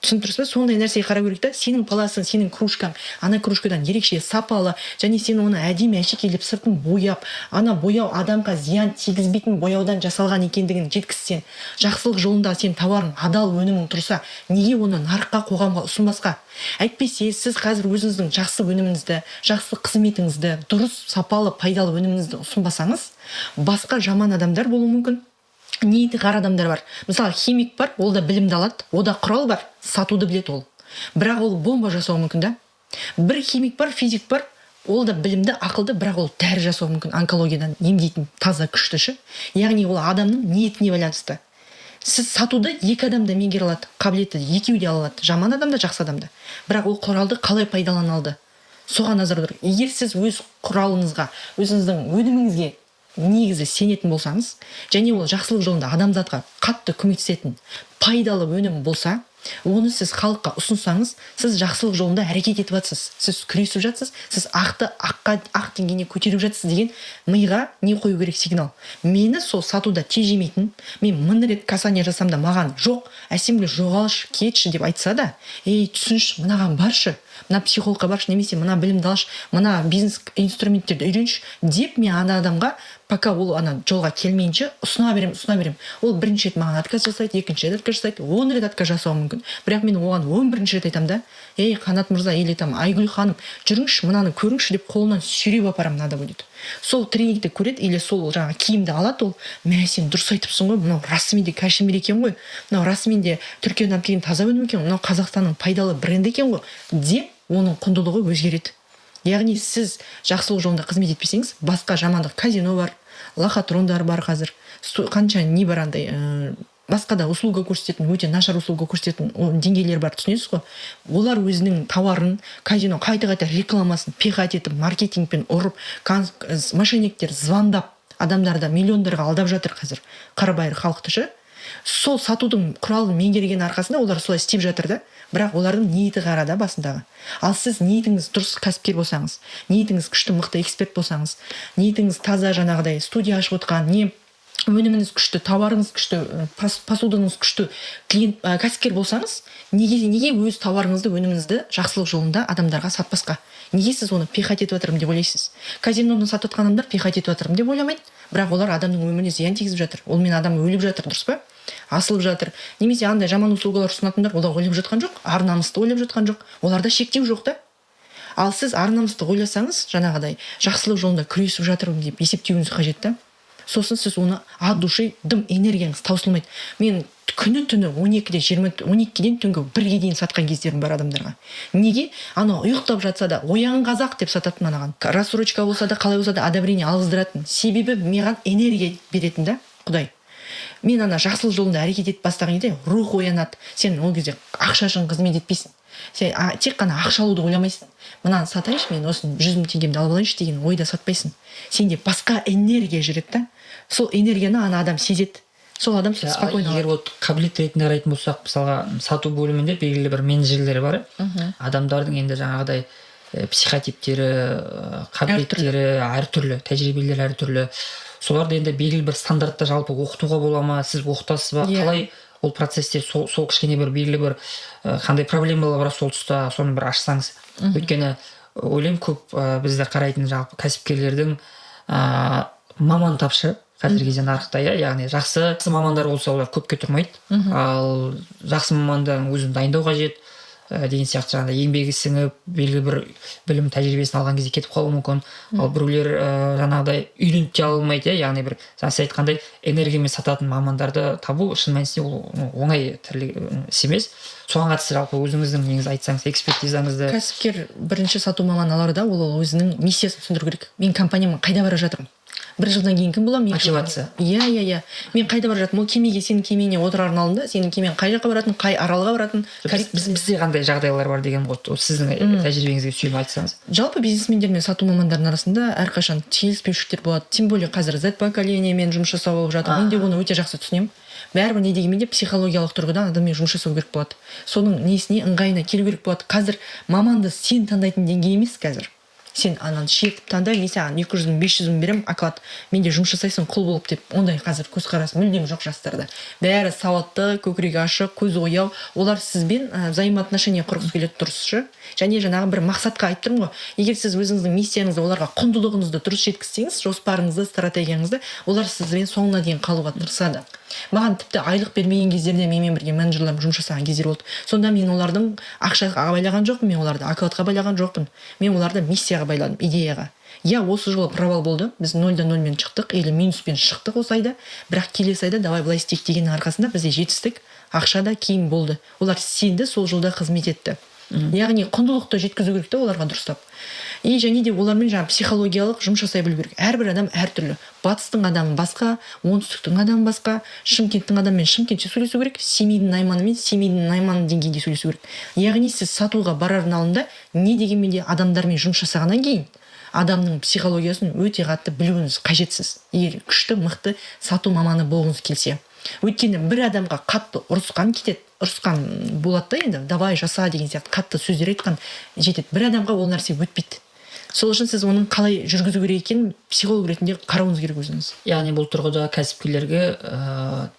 Түсініп тұрсыз ба? Сондай нәрсеге қарау керек та. Сенің паласың, сенің кружкаң ана кружкадан ерекше сапалы және сен оны әдемі әшекейлеп, сыртын бояп, ана бояу адамға зиян тигізбейтін бояудан жасалған екендігін жеткізсең, жақсылық жолында сен тауарың, адал өнімің тұрса, неге оны нарыққа, қоғамға ұсынбасқа? Әйтпесе сіз қазір өзіңіздің жақсы өніміңізді, жақсы қызметіңізді, дұрыс, сапалы, пайдалы өніміңізді ұсынбасаңыз, басқа жаман адамдар болуы мүмкін, ниеті қара адамдар бар. Мысалы, химик бар, ол да білімді алады, ода құрал бар, сатуды біледі ол, бірақ ол бомба жасауы мүмкін да. Бір химик бар, физик бар, ол да білімді, ақылды, бірақ ол дәрі жасауы мүмкін, онкологиядан емдейтін таза күшті ше. Яғни ол адамның ниетіне байланысты. Сіз сатуды екі адам да меңгере алады, қабілетті екеуі де ала алады, жаман адам да, жақсы адам да, бірақ ол құралды қалай пайдалана алды, соған назар аудару. Егер сіз өз құралыңызға, өзіңіздің өніміңізге негізі сенетін болсаңыз және ол жақсылық жолында адамзатқа қатты көмектесетін пайдалы өнім болса, оны сіз халыққа ұсынсаңыз, сіз жақсылық жолында әрекет етіп жатсыз, сіз күресіп жатсыз, сіз ақты аққа, ақ деңгейіне көтеріп жатсыз деген миға не қою керек? Сигнал. Мені сол сатуда тежемейтін, мен мың рет касание жасасам да, маған «Жоқ, Әсемгүл, жоғалшы, кетші» деп айтса да, «Ей, түсінші, мынаған баршы, мына психологқа баршы немесе мына білімді алшы, мына бизнес инструменттерді үйренші» деп, мен ана адамға, пока ол ана жолға келмейінше, ұсына беремін, ұсына беремін. Ол бірінші рет маған отказ жасайды, екінші рет отказ жасайды, 10 рет отказ жасауы мүмкін, бірақ мен оған 11-рет айтамын да: «Ей, Қанат мырза или там Айгүл ханым, жүріңізші, мынаны көріңізші», – деп қолынан сүйреп апарамын. Надо будет, сол тренингті көреді или сол жаңағы киімді алады. Ол: «Мә, сен дұрыс айтыпсың ғой, мынау расымен де кашемир екен ғой, мынау расымен де Түркиядан алып келген таза өнім екен ғой, мынау Қазақстанның пайдалы бренді екен ғой», – деп, оның құндылығы өзгереді. Яғни сіз жақсылық жолында қызмет етпесеңіз, басқа жамандық, казино бар, лохотрондар бар, қазір қанша не бар, андай басқа да услуга көрсететін, өте нашар услуга көрсететін деңгейлер бар, түсінесіз ғой. Олар өзінің тауарын, казино, қайта қайта рекламасын пихать етіп, маркетингпен ұрып, мошенниктер звондап, адамдарды миллиондарға алдап жатыр қазір, қарабайыр халықты ше. Сол сатудың құралын меңгерген арқасында олар солай істеп жатыр да. Бірақ олардың ниеті қара да басындағы. Ал сіз ниетіңіз дұрыс кәсіпкер болсаңыз, ниетіңіз күшті, мықты эксперт болсаңыз, ниетіңіз таза, жаңағыдай студия ашып отқан, не өніміңіз күшті, тауарыңыз күшті, посудаңыз күшті клиент, кәсіпкер болсаңыз, неге өз тауарыңызды, өніміңізді жақсылық жолында адамдарға сатпасқа? Неге сіз оны пихать етіп жатырмын деп ойлайсыз? Казиноны сатып жатқан адамдар пихать етіп жатырмын деп ойламайды, бірақ олар адамның өміріне зиян тигізіп жатыр, олмен адам өліп жатыр, дұрыс па, асылып жатыр. Немесе андай жаман услугалар ұсынатындар, олар ойлап жатқан жоқ, ар намысты ойлап жатқан жоқ, оларда шектеу жоқ та. Ал сіз ар намысты ойласаңыз, жаңағыдай жақсылық жолында күресіп жатырмын деп есептеуіңіз қажет та. Сосын сіз оны от души, дым энергияңыз таусылмайды. Мен күні түні 12-де, 12-ден түнгі 1-ге дейін сатқан кездерім бар адамдарға. Неге? Анау ұйықтап жатса да, «Оян, қазақ» деп сататын анаған. Рассрочка болса да, қалай болса да, одобрение алғыздыратын. Себебі маған энергия беретін да құдай. Мен ана жақсылық жолында әрекет етіп бастаған кезде рух оянады. Сен ол кезде ақша үшін қызмет етпейсің, сен тек қана ақша алуды ойламайсың. Мынаны сатайыншы, мен осы 100 000 теңгемді алып алайыншы деген ойда сатпайсың. Сенде басқа энергия жүреді да, сол энергияны ана адам сезеді, сол адам спокойно Егер алады. Вот қабілет ретінде қарайтын болсақ, мысалға, сату бөлімінде белгілі бір менеджерлер бар, иә? Адамдардың енді жаңағыдай Психотиптері, қабілеттері әртүрлі, тәжірибелері әртүрлі. Соларды енді белгілі бір стандартта жалпы оқытуға бола ма? Сіз оқытасыз ба? Иә. Қалай ол процессте сол кішкене бір белгілі бір қандай проблемалар бар сол тұста, соны бір ашсаңыз. Өйткені ойлаймын, көп бізді қарайтын жалпы кәсіпкерлердің маман тапшы қазіргі кезде нарықта, иә. Яғни жақсы мамандар болса, олар көпке тұрмайды, ал жақсы мамандардың өзін дайындау қажет деген сияқты. Жаңағыдай еңбегі сіңіп, белгілі бір білім, тәжірибесін алған кезде кетіп қалуы мүмкін. Ал біреулер жаңағыдай үйреніп те ала алмайды, иә. Яғни бір жаңа сіз айтқандай, энергиямен сататын мамандарды табу шын мәнісінде ол оңай тірлік, іс емес. Соған қатысты жалпы өзіңіздің неңізді айтсаңыз, экспертизаңызды. Кәсіпкер бірінші сату маманы аларда ол өзінің миссиясын түсіндіру керек: мен компанияммен қайда бара жатырмын, бір жылдан кейін кім боламын, 2 жылдан Мотивация. Иә, мен қайда бара жатырмын. Ол кемеге, сенің кемеңе отырардың алдында сенің кемең қай жаққа баратын, қай аралға баратын. Бізде қандай жағдайлар бар деген ғой, ол сіздің тәжірибеңізге сүйеніп айтсаңыз. Жалпы бизнесмендер мен сату мамандарының арасында әрқашан келіспеушіліктер болады, тем более қазір Z поколениемен жұмыс жасау болып жатыр. Мен де оны өте жақсы түсінемін. Бәрібір не дегенмен де психологиялық тұрғыдан адаммен жұмыс жасау керек болады, соның несіне, ыңғайына келу керек болады. Қазір маманды сен таңдайтын деңгей емес. Қазір сен ананы шертіп таңда, мен саған 200 000, 500 000 беремін оклад, менде жұмыс жасайсың құл болып деп, ондай қазір көзқарас мүлдем жоқ жастарда. Бәрі сауатты, көкірегі ашық, көзі ояу. Олар сізбен взаимоотношения құрғысы келеді, дұрыс ше. Және жаңағы бір мақсатқа айтып тұрмын ғой, егер сіз өзіңіздің миссияңызды, оларға құндылығыңызды дұрыс жеткізсеңіз, жоспарыңызды, стратегияңызды, олар сізбен соңына дейін қалуға тырысады. Маған тіпті айлық бермеген кездерде менімен бірге менеджерлерім жұмыс жасаған кездер болды. Сонда мен олардың ақшаға байлаған жоқпын, мен оларды окладқа байлаған жоқпын, мен оларды миссияға байладым, идеяға. Иә, осы жолы провал болды, біз нөл да нөлмен шықтық или минуспен шықтық осы айда, бірақ келесі айда давай былай істейік дегеннің арқасында бізде жетістік, ақша да кейін болды. Олар сенді, сол жолда қызмет етті. Яғни құндылықты жеткізу керек та оларға дұрыстап. И және де олармен жаңағы психологиялық жұмыс жасай білу керек. Әрбір адам әртүрлі: батыстың адамы басқа, оңтүстіктің адамы басқа. Шымкенттің адамымен шымкентше сөйлесу керек, Семейдің найманымен Семейдің найманы деңгейінде сөйлесу керек. Яғни сіз сатуға барардың алдында не дегенмен де адамдармен жұмыс жасағаннан кейін адамның психологиясын өте қатты білуіңіз қажетсіз, егер күшті, мықты сату маманы болғыңыз келсе. Өйткені бір адамға қатты ұрысқан кетеді, ұрысқан болады да, енді давай жаса деген сияқты қатты сөздер айтқан жетеді. Бір адамға ол нәрсе өтпейді. Сол үшін сіз оның қалай жүргізу керек екенін психолог ретінде қарауыңыз керек өзіңіз. Яғни бұл тұрғыда кәсіпкерлерге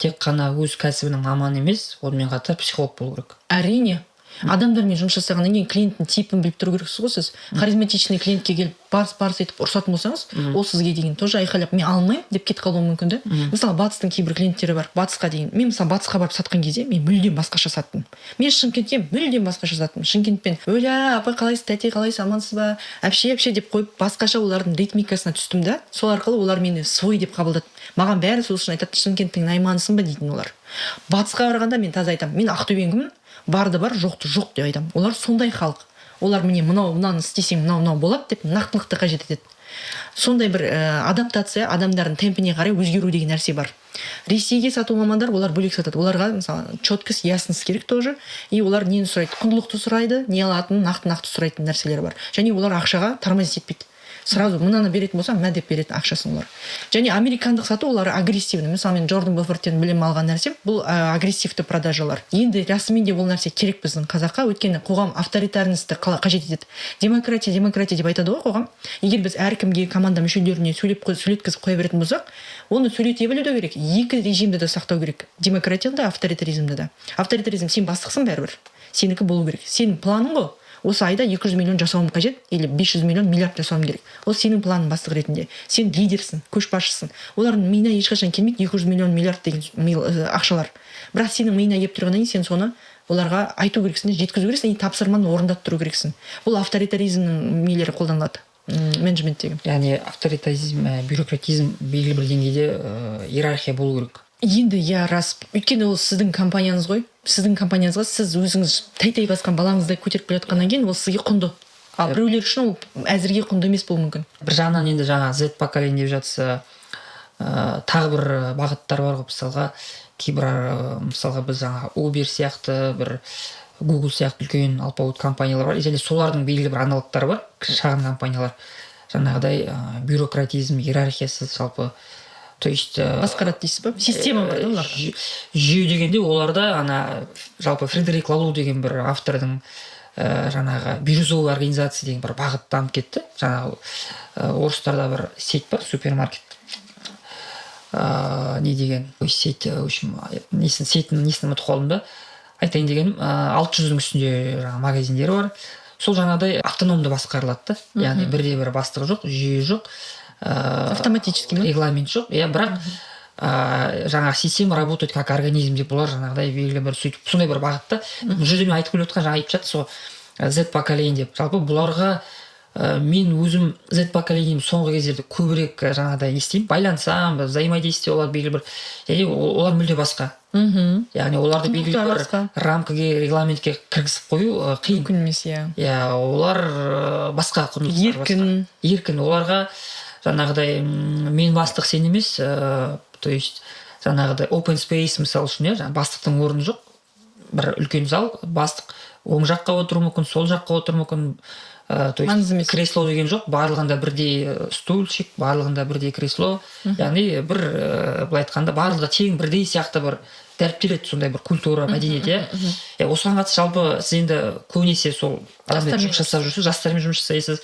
тек қана өз кәсібінің маманы емес, онымен қатар психолог болу керек. Әрине, адамдармен жұмыс жасағаннан кейін клиенттің типін біліп тұру керексіз ғой. Сіз харизматичный клиентке келіп, барс барс етіп ұрысатын болсаңыз, ол сізге деген тоже айқайлап, мен алмаймын деп кетіп қалуы мүмкін да. Мысалы, батыстың кейбір клиенттері бар. Батысқа деген, мен, мысалы, батысқа барып сатқан кезде мен мүлдем басқаша саттым, мен Шымкентке мүлдем басқаша саттым. Шымкентпен: «Өлә, апай, қалайсыз, тәте, қалайсыз, амансыз ба, әпше, әпше», – деп қойып, басқаша олардың ритмикасына түстім да. Сол арқылы олар мені свой деп қабылдады. Маған бәрі сол үшін айтады: «Шымкенттің найманысың ба?» – дейтін олар. Батысқа барғанда мен таза айтамын: «Мен ақтөбенікімін, барды бар, жоқты жоқ», – деп айтамын. Олар сондай халық, олар міне, мынау, мынаны істесең, мынау, мынау болады деп нақтылықты қажет етеді. Сондай бір адаптация, адамдардың темпіне қарай өзгеру деген нәрсе бар. Ресейге сату мамандар, олар бөлек сатады. Оларға, мысалы, четкость, ясность керек тоже. И олар нені сұрайды? Құндылықты сұрайды, не алатынын нақты нақты сұрайтын нәрселер бар. Және олар ақшаға тормозить етпейді, сразу мынаны беретін болсам, мә деп береді ақшасын олар. Және американдық сату, олар агрессивный. Мысалы, мен Джордан Белфорттен білім алған нәрсем бұл агрессивті продажалар. Енді расымен де ол нәрсе керек біздің қазаққа, өйткені қоғам авторитарностьті қажет етеді. Демократия, демократия деп айтады ғой қоғам. Егер біз әркімге, команда мүшелеріне сөйлеп, сөйлеткізіп қоя беретін болсақ, оны сөйлете білу де керек. Екі режимді де сақтау керек: демократияны да, авторитаризмді да. Авторитаризм: сен бастықсың, бәрібір сенікі болу керек, сенің планың ғой. Осы айда 200 миллион жасауым қажет или 500 миллион, миллиард жасауым керек, ол сенің планың. Бастық ретінде сен лидерсің, көшбасшысың. Олардың миына ешқашан келмейді 200 миллион, миллиард деген ақшалар, бірақ сенің миыңа келіп тұрғаннан кейін сен соны оларға айту керексің де, жеткізу керексің и тапсырманы орындап тұру керексің. Бұл авторитаризмнің нелері қолданылады менеджменттегі. Яғни авторитаризм, бюрократизм, белгілі бір деңгейде иерархия болу керек. Енді иә, рас, өйткені ол сіздің компанияңыз ғой. Сіздің компанияңызға сіз өзіңіз тәй тәй басқан балаңызды көтеріп келе жатқаннан кейін ол сізге құнды, ал біреулер үшін ол әзірге құнды емес болуы мүмкін. Бір жағынан енді жаңа Z поколение деп жатса, тағы бір бағыттар бар ғой. Мысалға, кейбір мысалға, біз жаңа Uber сияқты, бір Google сияқты үлкен алпауыт компаниялар бар және солардың белгілі бір аналогтары бар, шағын компаниялар, жаңағыдай бюрократизм, иерархиясыз жалпы, то есть Басқарады дейсіз ба? Система бар да оларда. Жүйе дегенде, оларда ана жалпы Фредерик Лалу деген бір автордың Жаңағы бирюзовый организация деген бір бағыт дамып кетті. Жаңағы орыстарда бір сеть бар, супермаркет, не деген сеть, в общем, несін, сетінің несін ұмытып қалдым да. Айтайын дегенім, 600-дің үстінде жаңағы магазиндері бар. Сол жаңағыдай автономды басқарылады да, яғни бірде бір бастық жоқ, жүйе жоқ, Автоматически ма? Регламент жоқ, иә. Бірақ жаңағы система работает как организм деп, бұлар жаңағыдай белгілі бір сөйтіп сондай бір бағытта. Бұл жерде мен айтып келіп отқан, жаңа айтып жатырсыз ғой, Z поколение деп. Жалпы бұларға мен өзім Z поколением соңғы кездерде көбірек жаңағыдай не істеймін, байланысамын, взаимодействие болады белгілі бір, және олар мүлде басқа. Яғни оларды белгілі Құндылықтары бір басқа. рамкаге, регламентке кіргізіп қою қиын. Мүмкін емес, иә. Иә, олар басқа құндылықтары басқа. Еркін. Еркін. Оларға жаңағыдай мен бастық, сен емес, то есть жаңағыдай open space, мысалы үшін, иә, жаңағы бастықтың орны жоқ, бір үлкен зал, бастық оң жаққа отыруы мүмкін, сол жаққа отыруы мүмкін, то есть Маңызды емес. кресло деген жоқ, барлығында бірдей стульчик, барлығында бірдей кресло, яғни бір былай айтқанда, барлығы тең, бірдей сияқты бір дәріптеледі, сондай бір культура, мәдениет, иә. Иә, осыған қатысты жалпы сіз енді көбінесе сол адаммен Жастармен. жұмыс жасап жүрсіз, жастармен жұмыс жасайсыз.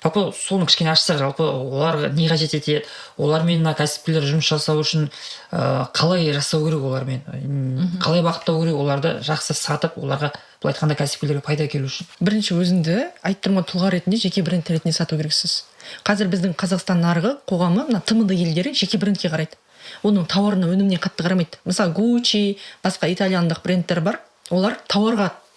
Жалпы соны кішкене ашсақ, жалпы олар не қажет етеді, олармен мына кәсіпкерлер жұмыс жасау үшін қалай жасау керек олармен, қалай бағыттау керек оларды, жақсы сатып, оларға, былай айтқанда, кәсіпкерлерге пайда әкелу үшін? Бірінші өзіңді, айтып тұрмын ғой, тұлға ретінде, жеке бренд ретінде сату керексіз. Қазір біздің Қазақстан нарығы, қоғамы, мына ТМД елдері жеке брендке қарайды, оның тауарына, өніміне қатты қарамайды. Мысалы, Гуччи, басқа итальяндық брендтер бар, олар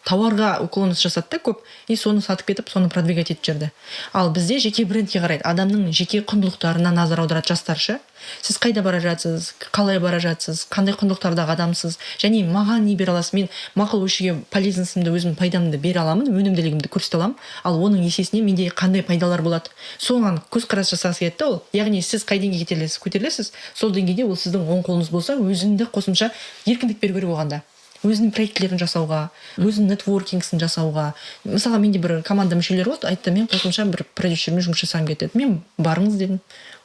тауарға уклон жасады да көп, и соны сатып кетіп, соны продвигать етіп жіберді. Ал бізде жеке брендке қарайды, адамның жеке құндылықтарына назар аударады жастар ше. Сіз қайда бара жатсыз, қалай бара жатсыз, қандай құндылықтардағы адамсыз және маған не бере аласыз? Мен мақұл, осы жерге полезностьімді, өзімнің пайдамды бере аламын, өнімділігімді көрсете аламын, ал оның есесіне менде қандай пайдалар болады? Соған көзқарас жасағысы келеді да ол. Яғни сіз қай деңгейге көтерілесіз, көтерілесіз, сол деңгейде ол сіздің оң қолыңыз болса, өзіңді қосымша еркіндік беру керек оған да, өзінің проектілерін жасауға, өзінің нетворкингсін жасауға. Мысалға, менде бір команда мүшелері болды, айтты: «Мен қосымша бір продюсермен жұмыс жасағым келеді», – деді. Мен «Барыңыз», – дедім,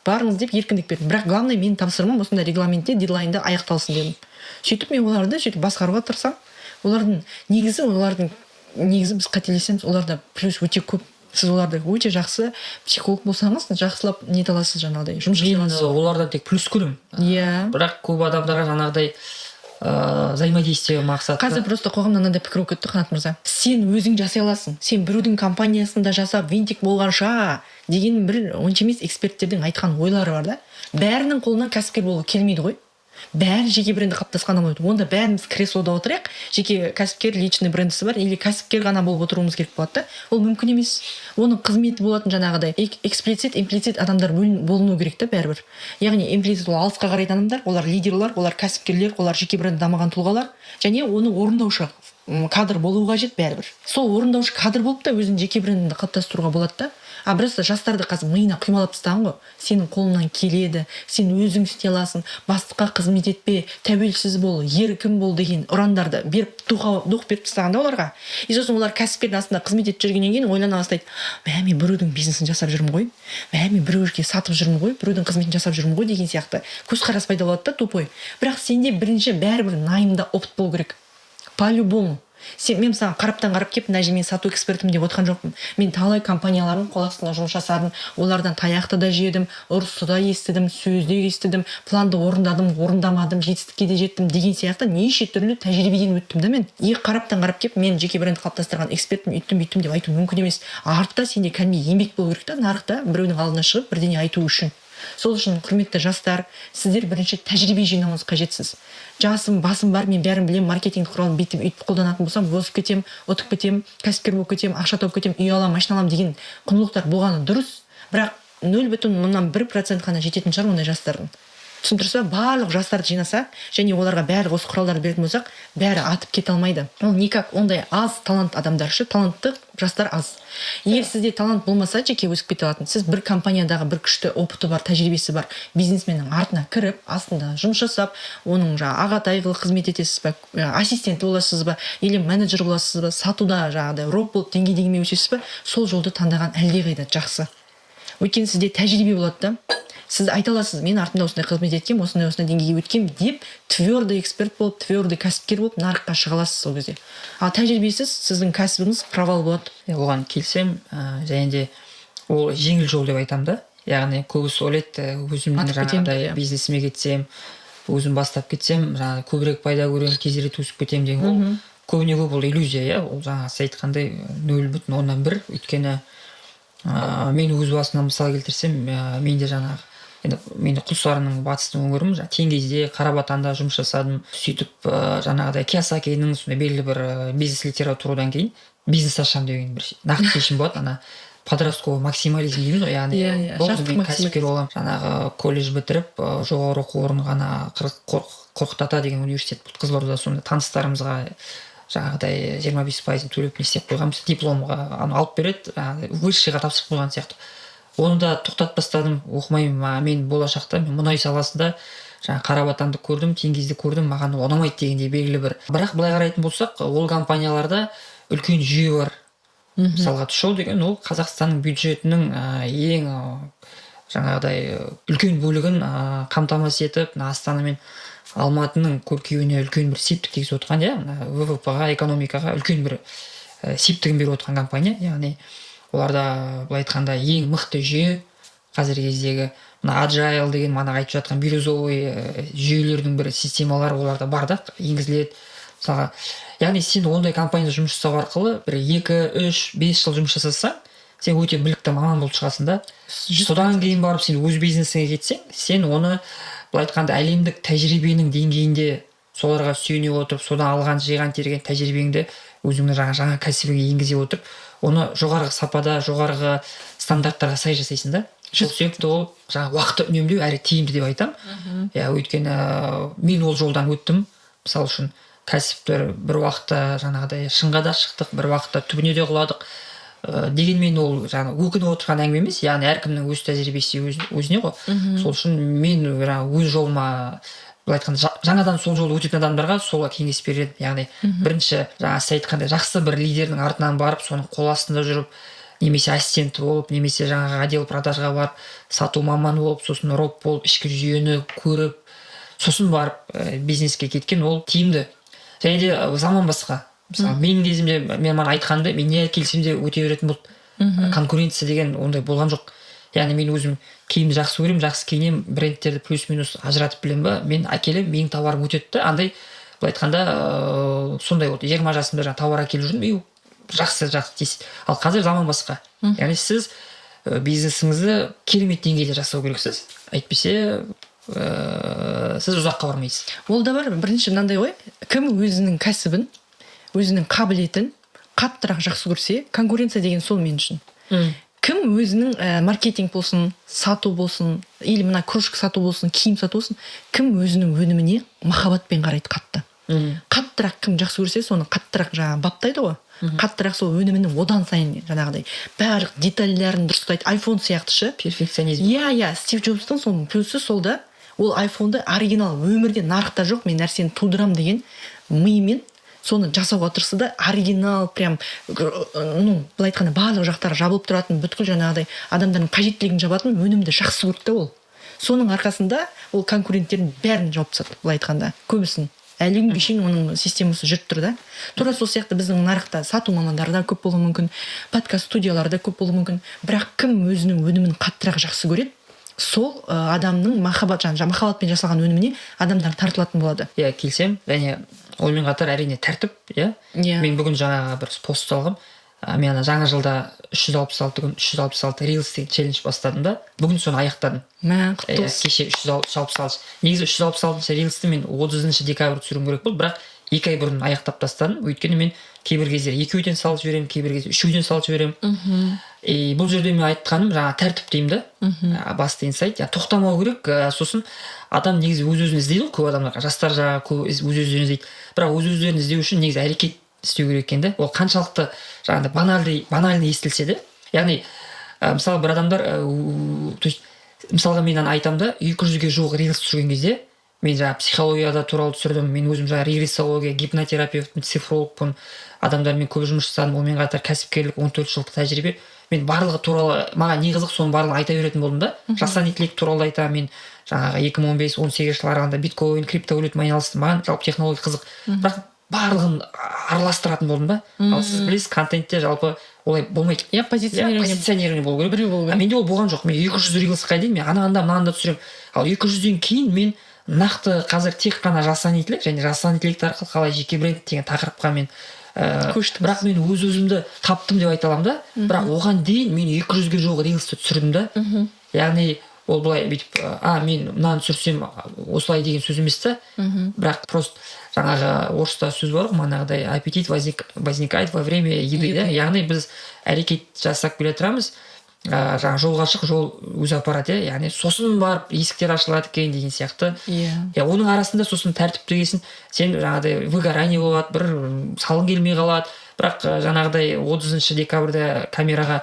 «Барыңыз» деп еркіндік бердім. Бірақ главное, менің тапсырмам осындай регламентте, дедлайнда аяқталсын дедім. Сөйтіп мен оларды сөйтіп басқаруға тырысамын. Олардың негізі, біз қателесеміз, оларда плюс өте көп. Сіз оларды өте жақсы психолог болсаңыз, жақсылап нете аласыз, жаңағыдай жұмыс жасай Мен аласыз. олардан тек плюс көремін. Бірақ көп адамдарға жаңағыдай взаимодействие мақсаты. Қазір просто қоғамда мынандай пікір болып кетті, Қанат мырза: сен өзің жасай аласың, сен біреудің компаниясында жасап винтик болғанша деген бір онша емес эксперттердің айтқан ойлары бар да. Бәрінің қолынан кәсіпкер болу келмейді ғой, бәрі жеке бренді қалыптасқан болмайды. Онда бәріміз креслода отырайық, жеке кәсіпкер, личный брендісі бар или кәсіпкер ғана болып отыруымыз керек болады да. Ол мүмкін емес. Оның қызметі болатын жаңағыдай эксплицит, имплицит адамдар болыну керек та бәрібір. Яғни имплицит – ол алысқа қарайтын адамдар, олар лидерлар, олар кәсіпкерлер, олар жеке бренді дамыған тұлғалар және оны орындаушы кадр болуы қажет бәрібір. Сол орындаушы кадр болып та өзінің жеке брендіңді қалыптастыруға болады да. А просто жастарды қазір миына құймалап тастаған ғой: сенің қолыңнан келеді, сен өзің істей аласың, бастыққа қызмет етпе, тәуелсіз бол, еркін бол деген ұрандарды беріп, дух беріп тастаған да оларға. И сосын олар кәсіпкердің астында қызмет етіп жүргеннен кейін ойлана бастайды: мә, мен біреудің бизнесін жасап жүрмін ғой, мә, мен біреуге сатып жүрмін ғой, біреудің қызметін жасап жүрмін ғой деген сияқты көзқарас пайда болады да, тупой. Бірақ сенде бірінші бәрібір наймда опыт болу керек по любому. Сен, мен саған қараптан қарап келіп, мына жерде мен сату экспертімін деп отқан жоқпын. Мен талай компаниялардың қол астында жұмыс жасадым, олардан таяқты да жедім, ұрысты да естідім, сөз де естідім, планды орындадым, орындамадым, жетістікке де жеттім деген сияқты неше түрлі тәжірибеден өттім да мен. И қараптан қарап келіп, мен жеке бренд қалыптастырған экспертпін, үйттім, бүйттім деп айту мүмкін емес. Артта сенде кәдімгідей еңбек болу керек та, нарықта біреудің алдына шығып бірдеңе айту үшін. Сол үшін, құрметті жастар, сіздер бірінші тәжірибе жинауыңыз қажетсіз. Жасым басым бар, мен бәрін білемін, маркетинг құралын бүйтіп өйтіп қолданатын болсам, озып кетемін, ұтып кетемін, кәсіпкер болып кетемін, ақша тауып кетемін, үй аламын, машина аламын деген құндылықтар болғаны дұрыс, бірақ 0,1% қана жететін шығар ондай жастардың. Түсініп тұрсыз ба? Барлық жастарды жинаса және оларға барлық осы құралдарды беретін болсақ, бәрі атып кете алмайды ол никак. Ондай аз талант адамдар ше, талантты жастар аз. Егер сізде талант болмаса, жеке өсіп кете алатын, сіз бір компаниядағы бір күшті опыты бар, тәжірибесі бар бизнесменнің артына кіріп, астында жұмыс жасап, оның жаңағы ағатай қылып қызмет етесіз ба, ассистенті боласыз ба или менеджер боласыз ба, сатуда жаңағыдай РОП болып деңгей деңгеймен өсесіз ба, сол жолды таңдаған әлдеқайда жақсы. Өйткені сізде тәжірибе болады да. Сіз айта аласыз: «Мен артымда осындай қызмет еткенмін, осындай осындай деңгейге өткенмін», — деп, твердый эксперт болып, твердый кәсіпкер болып нарыққа шыға аласыз сол кезде. Ал тәжірибесіз сіздің кәсібіңіз провал болады. Иә, оған келісемін. Және де ол жеңіл жол деп айтамын да. Яғни көбісі ойлайды, өзімнің Атып кетемін жаңағыдай деп, иә. бизнесіме кетсем, өзім бастап кетсем, жаңағы көбірек пайда көремін, тезірек өсіп кетемін деген. Ол көбіне көп ол иллюзия, иә. Ол жаңағы сіз айтқандай 0,1. Өйткені мен өз басымнан мысал келтірсем, мен де жаңағы, енді мен де Құлсарының батыстың өңірімін, жаңағы Теңгизде, Қарабатанда жұмыс жасадым. Сөйтіп, жаңағыдай Кийосакиның сондай белгілі бір бизнес литературадан кейін бизнес ашамын деген бір нақты шешім болады. Ана подростковый максимализм дейміз ғой, яғни Иә, иә, болды, жастық мен кәсіпкер боламын. Жаңағы колледж бітіріп, жоғары оқу орнына ғана Қорқыт ата деген университет болды Қызылордада, сонда таныстарымызға жаңағыдай 25%-ын төлеп, не істеп қойғанбыз, дипломға аны алып береді, жаңағыдай высшийға тапсырып қойған сияқты. Оны да тоқтатып тастадым, оқымаймын. Мен болашақта мен мұнай саласында жаңағы Қарабатанды көрдім, Теңгизді көрдім, маған ол ұнамайды дегендей белгілі бір. Бірақ былай қарайтын болсақ, ол компанияларда үлкен жүйе бар. Мысалға, ТШО деген ол Қазақстанның бюджетінің ең жаңағыдай үлкен бөлігін қамтамасыз етіп, мына Астана мен Алматының көркеюіне үлкен бір септік тигізіп отырған, иә, мына ВВП ға, экономикаға үлкен бір септігін беріп отырған компания. Яғни оларда, былай айтқанда, ең мықты жүйе қазіргі кездегі мына agile деген, мана айтып жатқан бирюзовый жүйелердің бір системалары оларда бар да, енгізіледі мысалға. Яғни сен ондай компанияда жұмыс жасау арқылы бір 2, 3, 5 жыл жұмыс жасасаң, сен өте білікті маман болып шығасың да. Содан кейін барып сен өз бизнесіңе кетсең, сен оны, былай айтқанда, әлемдік тәжірибенің деңгейінде, соларға сүйене отырып, содан алған, жиған терген тәжірибеңді өзіңнің жаңа кәсібіңе енгізе отырып, оны жоғарғы сапада, жоғарғы стандарттарға сай жасайсың да. Сол себепті ол жаңағы уақытты үнемдеу әрі тиімді деп айтамын, иә. Өйткені мен ол жолдан өттім. Мысалы үшін, кәсіпті бір уақытта жаңағыдай шыңға да шықтық, бір уақытта түбіне де құладық. Дегенмен ол жаңағы өкініп отырған әңгіме емес. Яғни әркімнің өз тәжірибесі өзіне ғой. Сол үшін мен жаңағы өз жолыма, былай айтқанда, жаңадан сол жолды өтетін адамдарға сол кеңес берер едім. Яғни бірінші, жаңа сіз айтқандай, жақсы бір лидердің артынан барып, соның қол астында жүріп, немесе ассистенті болып, немесе жаңағы отдел продажға барып, сату маманы болып, сосын РОП болып, ішкі жүйені көріп, сосын барып бизнеске кеткен ол тиімді. Және де заман басқа. Мысалы, менің кезімде мен маған айтқанды, мен не келсем де өте беретін болды, конкуренция деген ондай болған жоқ. Яғни мен өзім киімді жақсы көремін, жақсы киінемін, брендтерді плюс минус ажыратып білемін ба, мен әкелемін, менің товарым өтеді да. Андай, былай айтқанда, сондай болды. 20 жасымда жаңағы товар әкеліп жүрдім и жақсы, жақсы тез. Ал қазір заман басқа. Яғни сіз бизнесіңізді керемет деңгейде жасау керексіз, әйтпесе сіз ұзаққа бармайсыз. Ол да бар. Бірінші мынандай ғой: кім өзінің кәсібін, өзінің қабілетін қаттырақ жақсы көрсе, конкуренция деген сол мен үшін. Кім өзінің маркетинг болсын, сату болсын, или мына кружка сату болсын, киім сату болсын, кім өзінің өніміне махаббатпен қарайды қатты, қаттырақ кім жақсы көрсе, соны қаттырақ жаңағы баптайды ғой, қаттырақ сол өнімін одан сайын жаңағыдай барлық детальдарын дұрыстайды, айфон сияқты ше. Перфекционизм. Иә, Стив Джобстың сол плюсы сол да. Ол айфонды оригинал, өмірде нарықта жоқ мен нәрсені тудырамын деген миымен соны жасауға тырысты да. Оригинал прям, ну, былай айтқанда, барлық жақтары жабылып тұратын, бүткіл жаңағыдай адамдардың қажеттілігін жабатын өнімді жақсы көрді да. Ол соның арқасында ол конкуренттердің бәрін жауып тастады, былай айтқанда, көбісін. Әлі күнге шейін оның системасы жүріп тұр да. Тура сол сияқты біздің нарықта сату мамандары да көп болуы мүмкін, подкаст студиялары да көп болуы мүмкін, бірақ кім өзінің өнімін қаттырақ жақсы көреді, сол адамның махаббат, жаңағы махаббатпен жасалған өніміне адамдар тартылатын болады. Иә, келісемін. Және онымен қатар, әрине, тәртіп, иә. Иә. Мен бүгін жаңағы бір пост салғым. Мен ана жаңа жылда 366 күн, 366 рилс деген челлендж бастадым да, бүгін соны аяқтадым. Мә, құтты Иә, болсын. кеше 366, негізі 366-шы рилсті мен 30 декабрь түсіруім керек болды, бірақ 2 ай бұрын аяқтап тастадым. Өйткені мен кейбір кездері екеуден салып жіберемін, кейбір кезде үшеуден салып жіберемін. И бұл жерде мен айтқаным жаңағы тәртіп деймін да. Басты инсайт, яғни тоқтамау керек. Сосын адам негізі өз өзін іздейді ғой. Көп адамдар, жастар жаңағы көп өз өздерін іздейді, бірақ өз өздерін іздеу үшін негізі әрекет істеу керек екен да. Ол қаншалықты жаңағыдай банальный естілсе де. Яғни мысалы, бір адамдар, то есть мысалға, мен ана айтамын да, 200-ге жуық рилс түсірген кезде Мен жаңағы психологияда туралы түсірдім. Мен өзім жаңағы регрессология, гипнотерапевтпін, цифрологпын, адамдармен көп жұмыс жасадым. Онымен қатар кәсіпкерлік 14 жылдық тәжірибе. Мен барлығы туралы, маған не қызық, соның барлығын айта беретін болдым да. Жасанды интеллект туралы айтамын. Мен жаңағы 2015-18 жыл аралығында биткоин, криптовалютамен айналыстым. Маған жалпы технология қызық, бірақ барлығын араластыратын болдым да. Ал сіз білесіз, контентте жалпы олай болмайды. Иә, позиционирование. Позиционирование болу керек. Біреу болу А керек. менде ол болған жоқ. Мен 200 рилсқа дейін мен ананы да, мынаны да түсіремін. Ал 200-ден кейін мен нақты қазір тек қана жасанды интеллект және жасанды интеллект арқылы қалай жеке бренд деген тақырыпқа мен Көштіңіз. Бірақ мен өз өзімді таптым деп айта аламын да. Бірақ оған дейін мен 200-ге жуық рилсті түсірдім да. Яғни ол былай бүйтіп, а мен мынаны түсірсем осылай деген сөз емес та. Бірақ просто жаңағы орыста сөз бар ғой, манағыдай аппетит возникает во время еды да. Яғни біз әрекет жасап келе тұрамыз, жаңағы жолға шық, жол өзі апарады, иә. Яғни сосын барып есіктер ашылады екен деген сияқты. Иә, оның арасында сосын тәртіп дегесін, сен жаңағыдай выгорание болады, бір салғың келмей қалады. Бірақ жаңағыдай 30 декабрьде камераға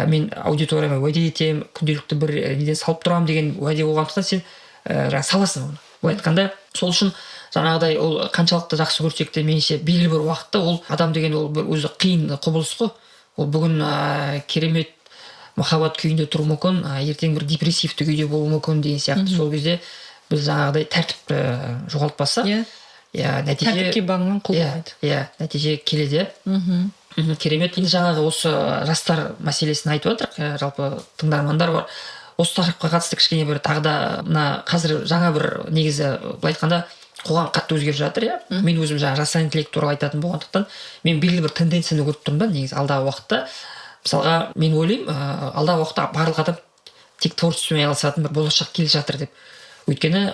мен аудиторияма уәде етемін, күнделікті бір неден салып тұрамын деген уәде болғандықтан, сен жаңағы саласың оны, былай айтқанда. Сол үшін жаңағыдай ол қаншалықты жақсы көрсек те, меніңше, белгілі бір уақытта ол адам деген ол бір өзі қиын құбылыс қой. Ол бүгін керемет махаббат күйінде тұруы мүмкін, ертең бір депрессивті күйде болуы мүмкін деген сияқты. Сол кезде біз жаңағыдай тәртіпті жоғалтпасақ, иә, нәтиже Тәртіпке бағынған құл болмайды. Иә, нәтиже келеді. Керемет. Енді жаңағы осы жастар мәселесін айтып жатырық, иә, жалпы тыңдармандар бар. Осы тақырыпқа қатысты кішкене бір тағы да мына қазір жаңа бір, негізі былай айтқанда, қоғам қатты өзгеріп жатыр, иә. Мен өзім жаңағы жасанды интеллект туралы айтатын болғандықтан, мен белгілі бір тенденцияны көріп тұрмын да. Негізі алдағы уақытта, мысалға, мен ойлаймын, алдағы уақытта барлық адам тек творчествомен айналысатын бір болашақ келе жатыр деп. Өйткені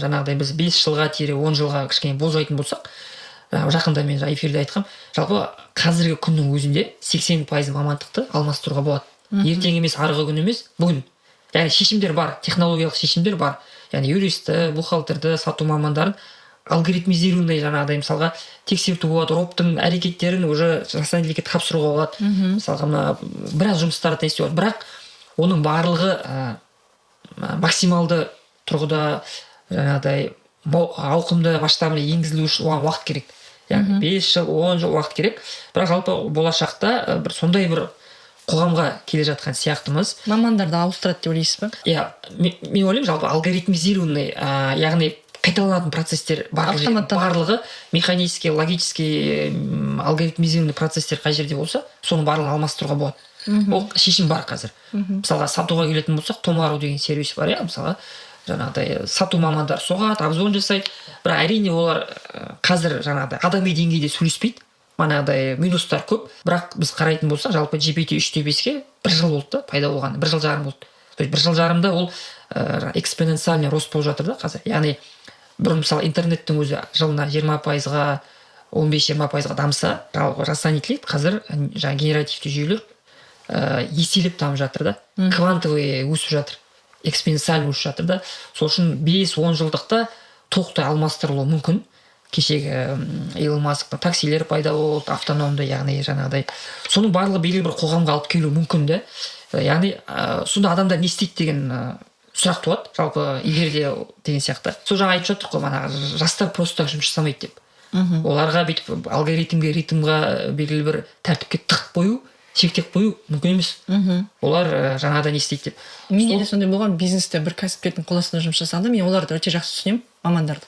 жаңағыдай біз 5 жылға тире 10 жылға кішкене болжайтын болсақ, жақында мен жаңа эфирде айтқанмын, жалпы қазіргі күннің өзінде 80% мамандықты алмастыруға болады. Ертең емес, арғы күн емес, бүгін. Яғни шешімдер бар, технологиялық шешімдер бар. Яғни юристті, бухгалтерді, сату мамандарын алгоритмизированный жаңағыдай, мысалға, тексерту болады, роботтың әрекеттерін уже жасанды интеллектке тапсыруға болады. Мысалға, мына біраз жұмыстарды істеуге болады. Бірақ оның барлығы максималды тұрғыда, жаңағыдай ауқымды, масштабный енгізілу үшін оған уақыт керек. Яғни 5 жыл, 10 жыл уақыт керек. Бірақ жалпы болашақта бір сондай бір қоғамға келе жатқан сияқтымыз. Мамандарды ауыстырады деп ойлайсыз ба? Иә, мен ойлаймын, жалпы алгоритмизированный, яғни қайталанатын процесстер барлық барлығы механический, логический, алгоритмизированный процесстер қай жерде болса, соның барлығын алмастыруға болады. Ол шешім бар қазір. Мысалға, сатуға келетін болсақ, Томару деген сервис бар, иә. Мысалға, жаңағыдай сату мамандары соғады, обзвон жасайды. Бірақ, әрине, олар қазір жаңағыдай адами деңгейде сөйлеспейді, манағыдай минустар көп. Бірақ біз қарайтын болсақ, жалпы GPT 3,5-ке бір жыл болды да пайда болғаны, бір жыл жарым болды. То есть бір жыл жарымда ол экспоненциальный рост болып жатыр да қазір. Яғни бұрын, мысалы, интернеттің өзі жылына 20%-ға, 15-20%-ға дамыса, жалпы жасанды интеллект қазір, жаңағы генеративті жүйелер еселеп дамып жатыр да, квантовый өсіп жатыр, экспоненциально өсіп жатыр да. Сол үшін 5-10 жылдықта толықтай алмастырылуы мүмкін. Кешегі Илон Масктың таксилер пайда болды, автономды, яғни жаңағыдай соның барлығы белгілі бір қоғамға алып келуі мүмкін да. Яғни сонда адамдар не істейді деген сұрақ туады жалпы егер де деген сияқты. Сол жаңа айтып жаттық қой, манағы жастар просто так жұмыс жасамайды деп. Оларға бүйтіп алгоритмге, ритмға, белгілі бір тәртіпке тығып қою, шектеп қою мүмкін емес. Олар жаңадан не істейді деп. Менде де сондай болған. Бизнесте бір кәсіпкердің қол астында жұмыс жасағанда, мен оларды өте жақсы түсінемін. Мамандарды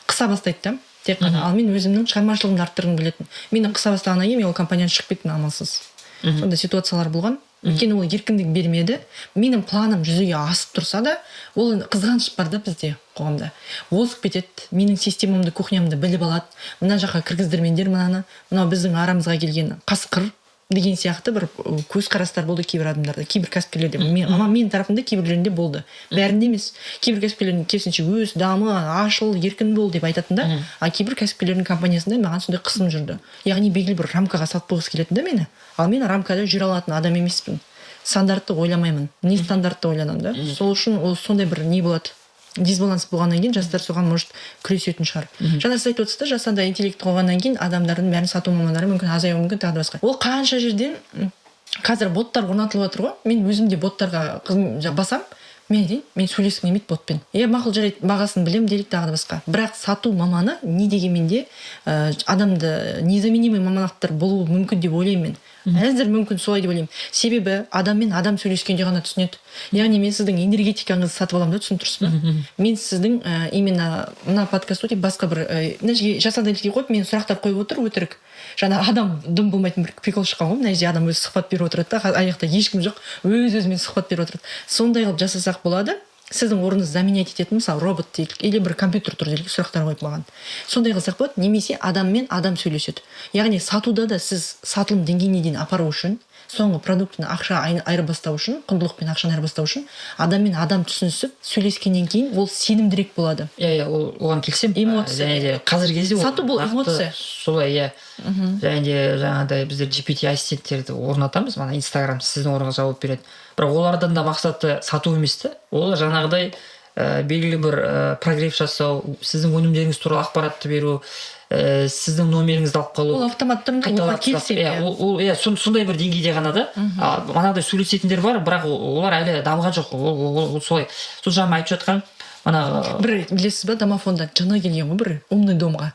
қыса бастайды да тек қана. Ал мен өзімнің шығармашылығымды арттырғым келетін. Мені қыса бастағаннан кейін мен ол компаниядан шығып кеттім амалсыз. Сондай ситуациялар болған. Өйткені ол еркіндік бермеді. Менің планым жүзеге асып тұрса да, ол қызғаныш бар да бізде қоғамда, озып кетеді, менің системамды, кухнямды біліп алады, мына жаққа кіргіздірмеңдер мынаны, мынау біздің арамызға келген қасқыр деген сияқты бір көзқарастар болды кейбір адамдарда, кейбір кәсіпкерлерде. Мен, ама менің тарапымда кейбіреулерінде болды, бәрінде емес. Кейбір кәсіпкерлердің керісінше, өс, дамы, ашыл, еркін бол деп айтатын да. А кейбір кәсіпкерлердің компаниясында маған сондай қысым жүрді. Яғни белгілі бір рамкаға салып қойғысы келетін да мені. Ал мен рамкада жүре алатын адам емеспін, стандартты ойламаймын, нестандартты ойланамын да. Сол үшін ол сондай бір не болады, дисбаланс болғаннан кейін жастар соған, может, күресетін шығар. Жаңа сіз айтып отырсыз да, жасанды интеллект болғаннан кейін адамдардың бәрін, сату мамандары мүмкін азаюы мүмкін, тағы да басқа. Ол қанша жерден қазір боттар орнатылып жатыр ғой. Мен өзім де боттарға басам. Мен айтайын, мен сөйлескім келмейді ботпен. Е, мақұл, жарайды, бағасын білемін делік, тағы да басқа. Бірақ сату маманы не дегенмен де адамды незаменимый мамандықтар болуы мүмкін деп ойлаймын мен. Әзір мүмкін, солай деп ойлаймын. Себебі адаммен адам сөйлескенде ғана түсінеді. Яғни мен сіздің энергетикаңызды сатып аламын да, түсініп тұрсыз ба? Мен сіздің именно мына подкаст өте басқа бір мына жерге жасанды интеллект қойып, мен сұрақтар қойып отыр өтірік. Жаңа адам дым болмайтын бір прикол шыққан ғой, мына жерде адам өзі сұхбат беріп отырады да, ана жақта ешкім жоқ, өз өзімен сұхбат беріп отырады. Сондай қылып жасасақ болады. Сіздің орныңызды заменять ететін, мысалы, робот дейік или бір компьютер тұр делік, сұрақтар қойып маған, сондай қылсақ болады. Немесе адаммен адам сөйлеседі. Яғни сатуда да сіз сатылым деңгейіне дейін апару үшін, соңғы продуктіні ақша айырбастау үшін, құндылықпен ақшаны айырбастау үшін адаммен адам түсінісіп сөйлескеннен кейін ол сенімдірек болады. Иә, ол оған келісемін. Эмоция. Және де қазіргі кезде ол Сату бұл нақты эмоция. Солай, иә. Және де жаңағыдай біздер GPT ассистенттерді орнатамыз, мана Инстаграм сіздің орныңызға жауап береді. Бірақ олардың да мақсаты сату емес та, ол жаңағыдай белгілі бір прогрев жасау, сіздің өнімдеріңіз туралы ақпаратты беру, сіздің номеріңізді алып қалу. Ол автоматты түрде оған Қайталап сұрақ. келісемін. Иә, ол иә, сондай бір деңгейде ғана да. А манағыдай сөйлесетіндер бар, бірақ олар әлі дамыған жоқ. Ол солай. Сол жаңа айтып жатқан мана Бір білесіз ба, домофонда жыны келген ғой бір умный домға.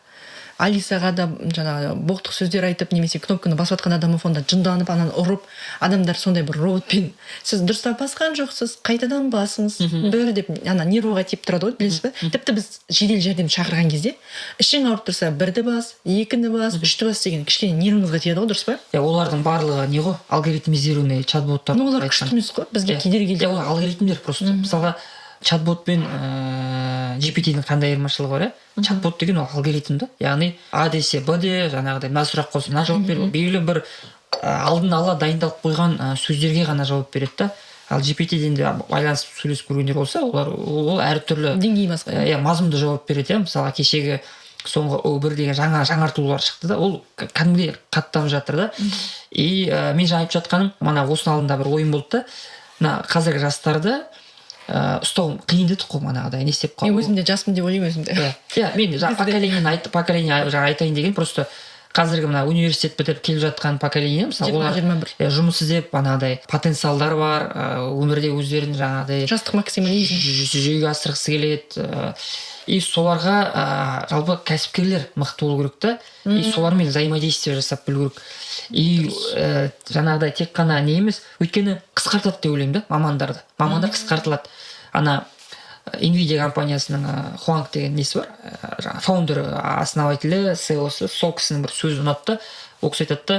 Алисаға да жаңағы боқтық сөздер айтып немесе кнопканы басып жатқанда домофонда жынданып, ананы ұрып, адамдар сондай бір роботпен: «Сіз дұрыстап басқан жоқсыз, қайтадан басыңыз бір», — деп, ана нервыға тиіп тұрады ғой, білесіз ба? Тіпті біз жедел жәрдем шақырған кезде ішің ауырып тұрса, бірді бас, екіні бас, үшті бас деген кішкене нервіңізге тиеді ғой, дұрыс па? Иә, олардың барлығы не ғой, алгоритмизированный чат-боттар. Ну, олар күшті емес қой, бізге кедергі Иә, олар алгоритмдер просто. Мысалға, чат-бот пен GPT-дің қандай айырмашылығы бар, иә? Чат-бот деген ол алгоритм да, яғни А десе, Б де, жаңағыдай мына сұрақ қойса, мына жауап бер, белгілі бір алдын ала дайындалып қойған сөздерге ғана жауап береді да. Ал GPT-ден де байланысып сөйлесіп көргендер болса, олар ол әртүрлі деңгей басқа. Иә, мазмұнды жауап береді, иә. Мысалға, кешегі соңғы О1 деген жаңа жаңартулар шықты да, ол кәдімгідей қаттап жатыр да. И мен жаңа айтып жатқаным, мана осының алдында бір ойым болды да, мына қазіргі жастарды ұстау қиын дедік қой, манағыдай не істеп Мен қалу. өзім де жаспын деп ойлаймын өзімді. Иә, мен жаңа поколениені айт, поколение жаңа айтайын деген, просто қазіргі мына университет бітіріп келіп жатқан поколение, мысалы, 20, олар 21. иә, жұмыс іздеп, анағыдай потенциалдар бар, өмірде өздерін жаңағыдай Жастық максимализм. жүзеге асырғысы келеді. И соларға жалпы кәсіпкерлер мықты болу керек та, и солармен взаимодействие жасап білу керек. И жаңағыдай тек қана не емес, өйткені қысқартады деп ойлаймын да мамандарды, мамандар қысқартылады. Ана Nvidia компаниясының Хуанг деген несі бар, жаңағы фаундері, основателі, CEO-сы, сол кісінің бір сөзі ұнады да. Ол кісі айтады да,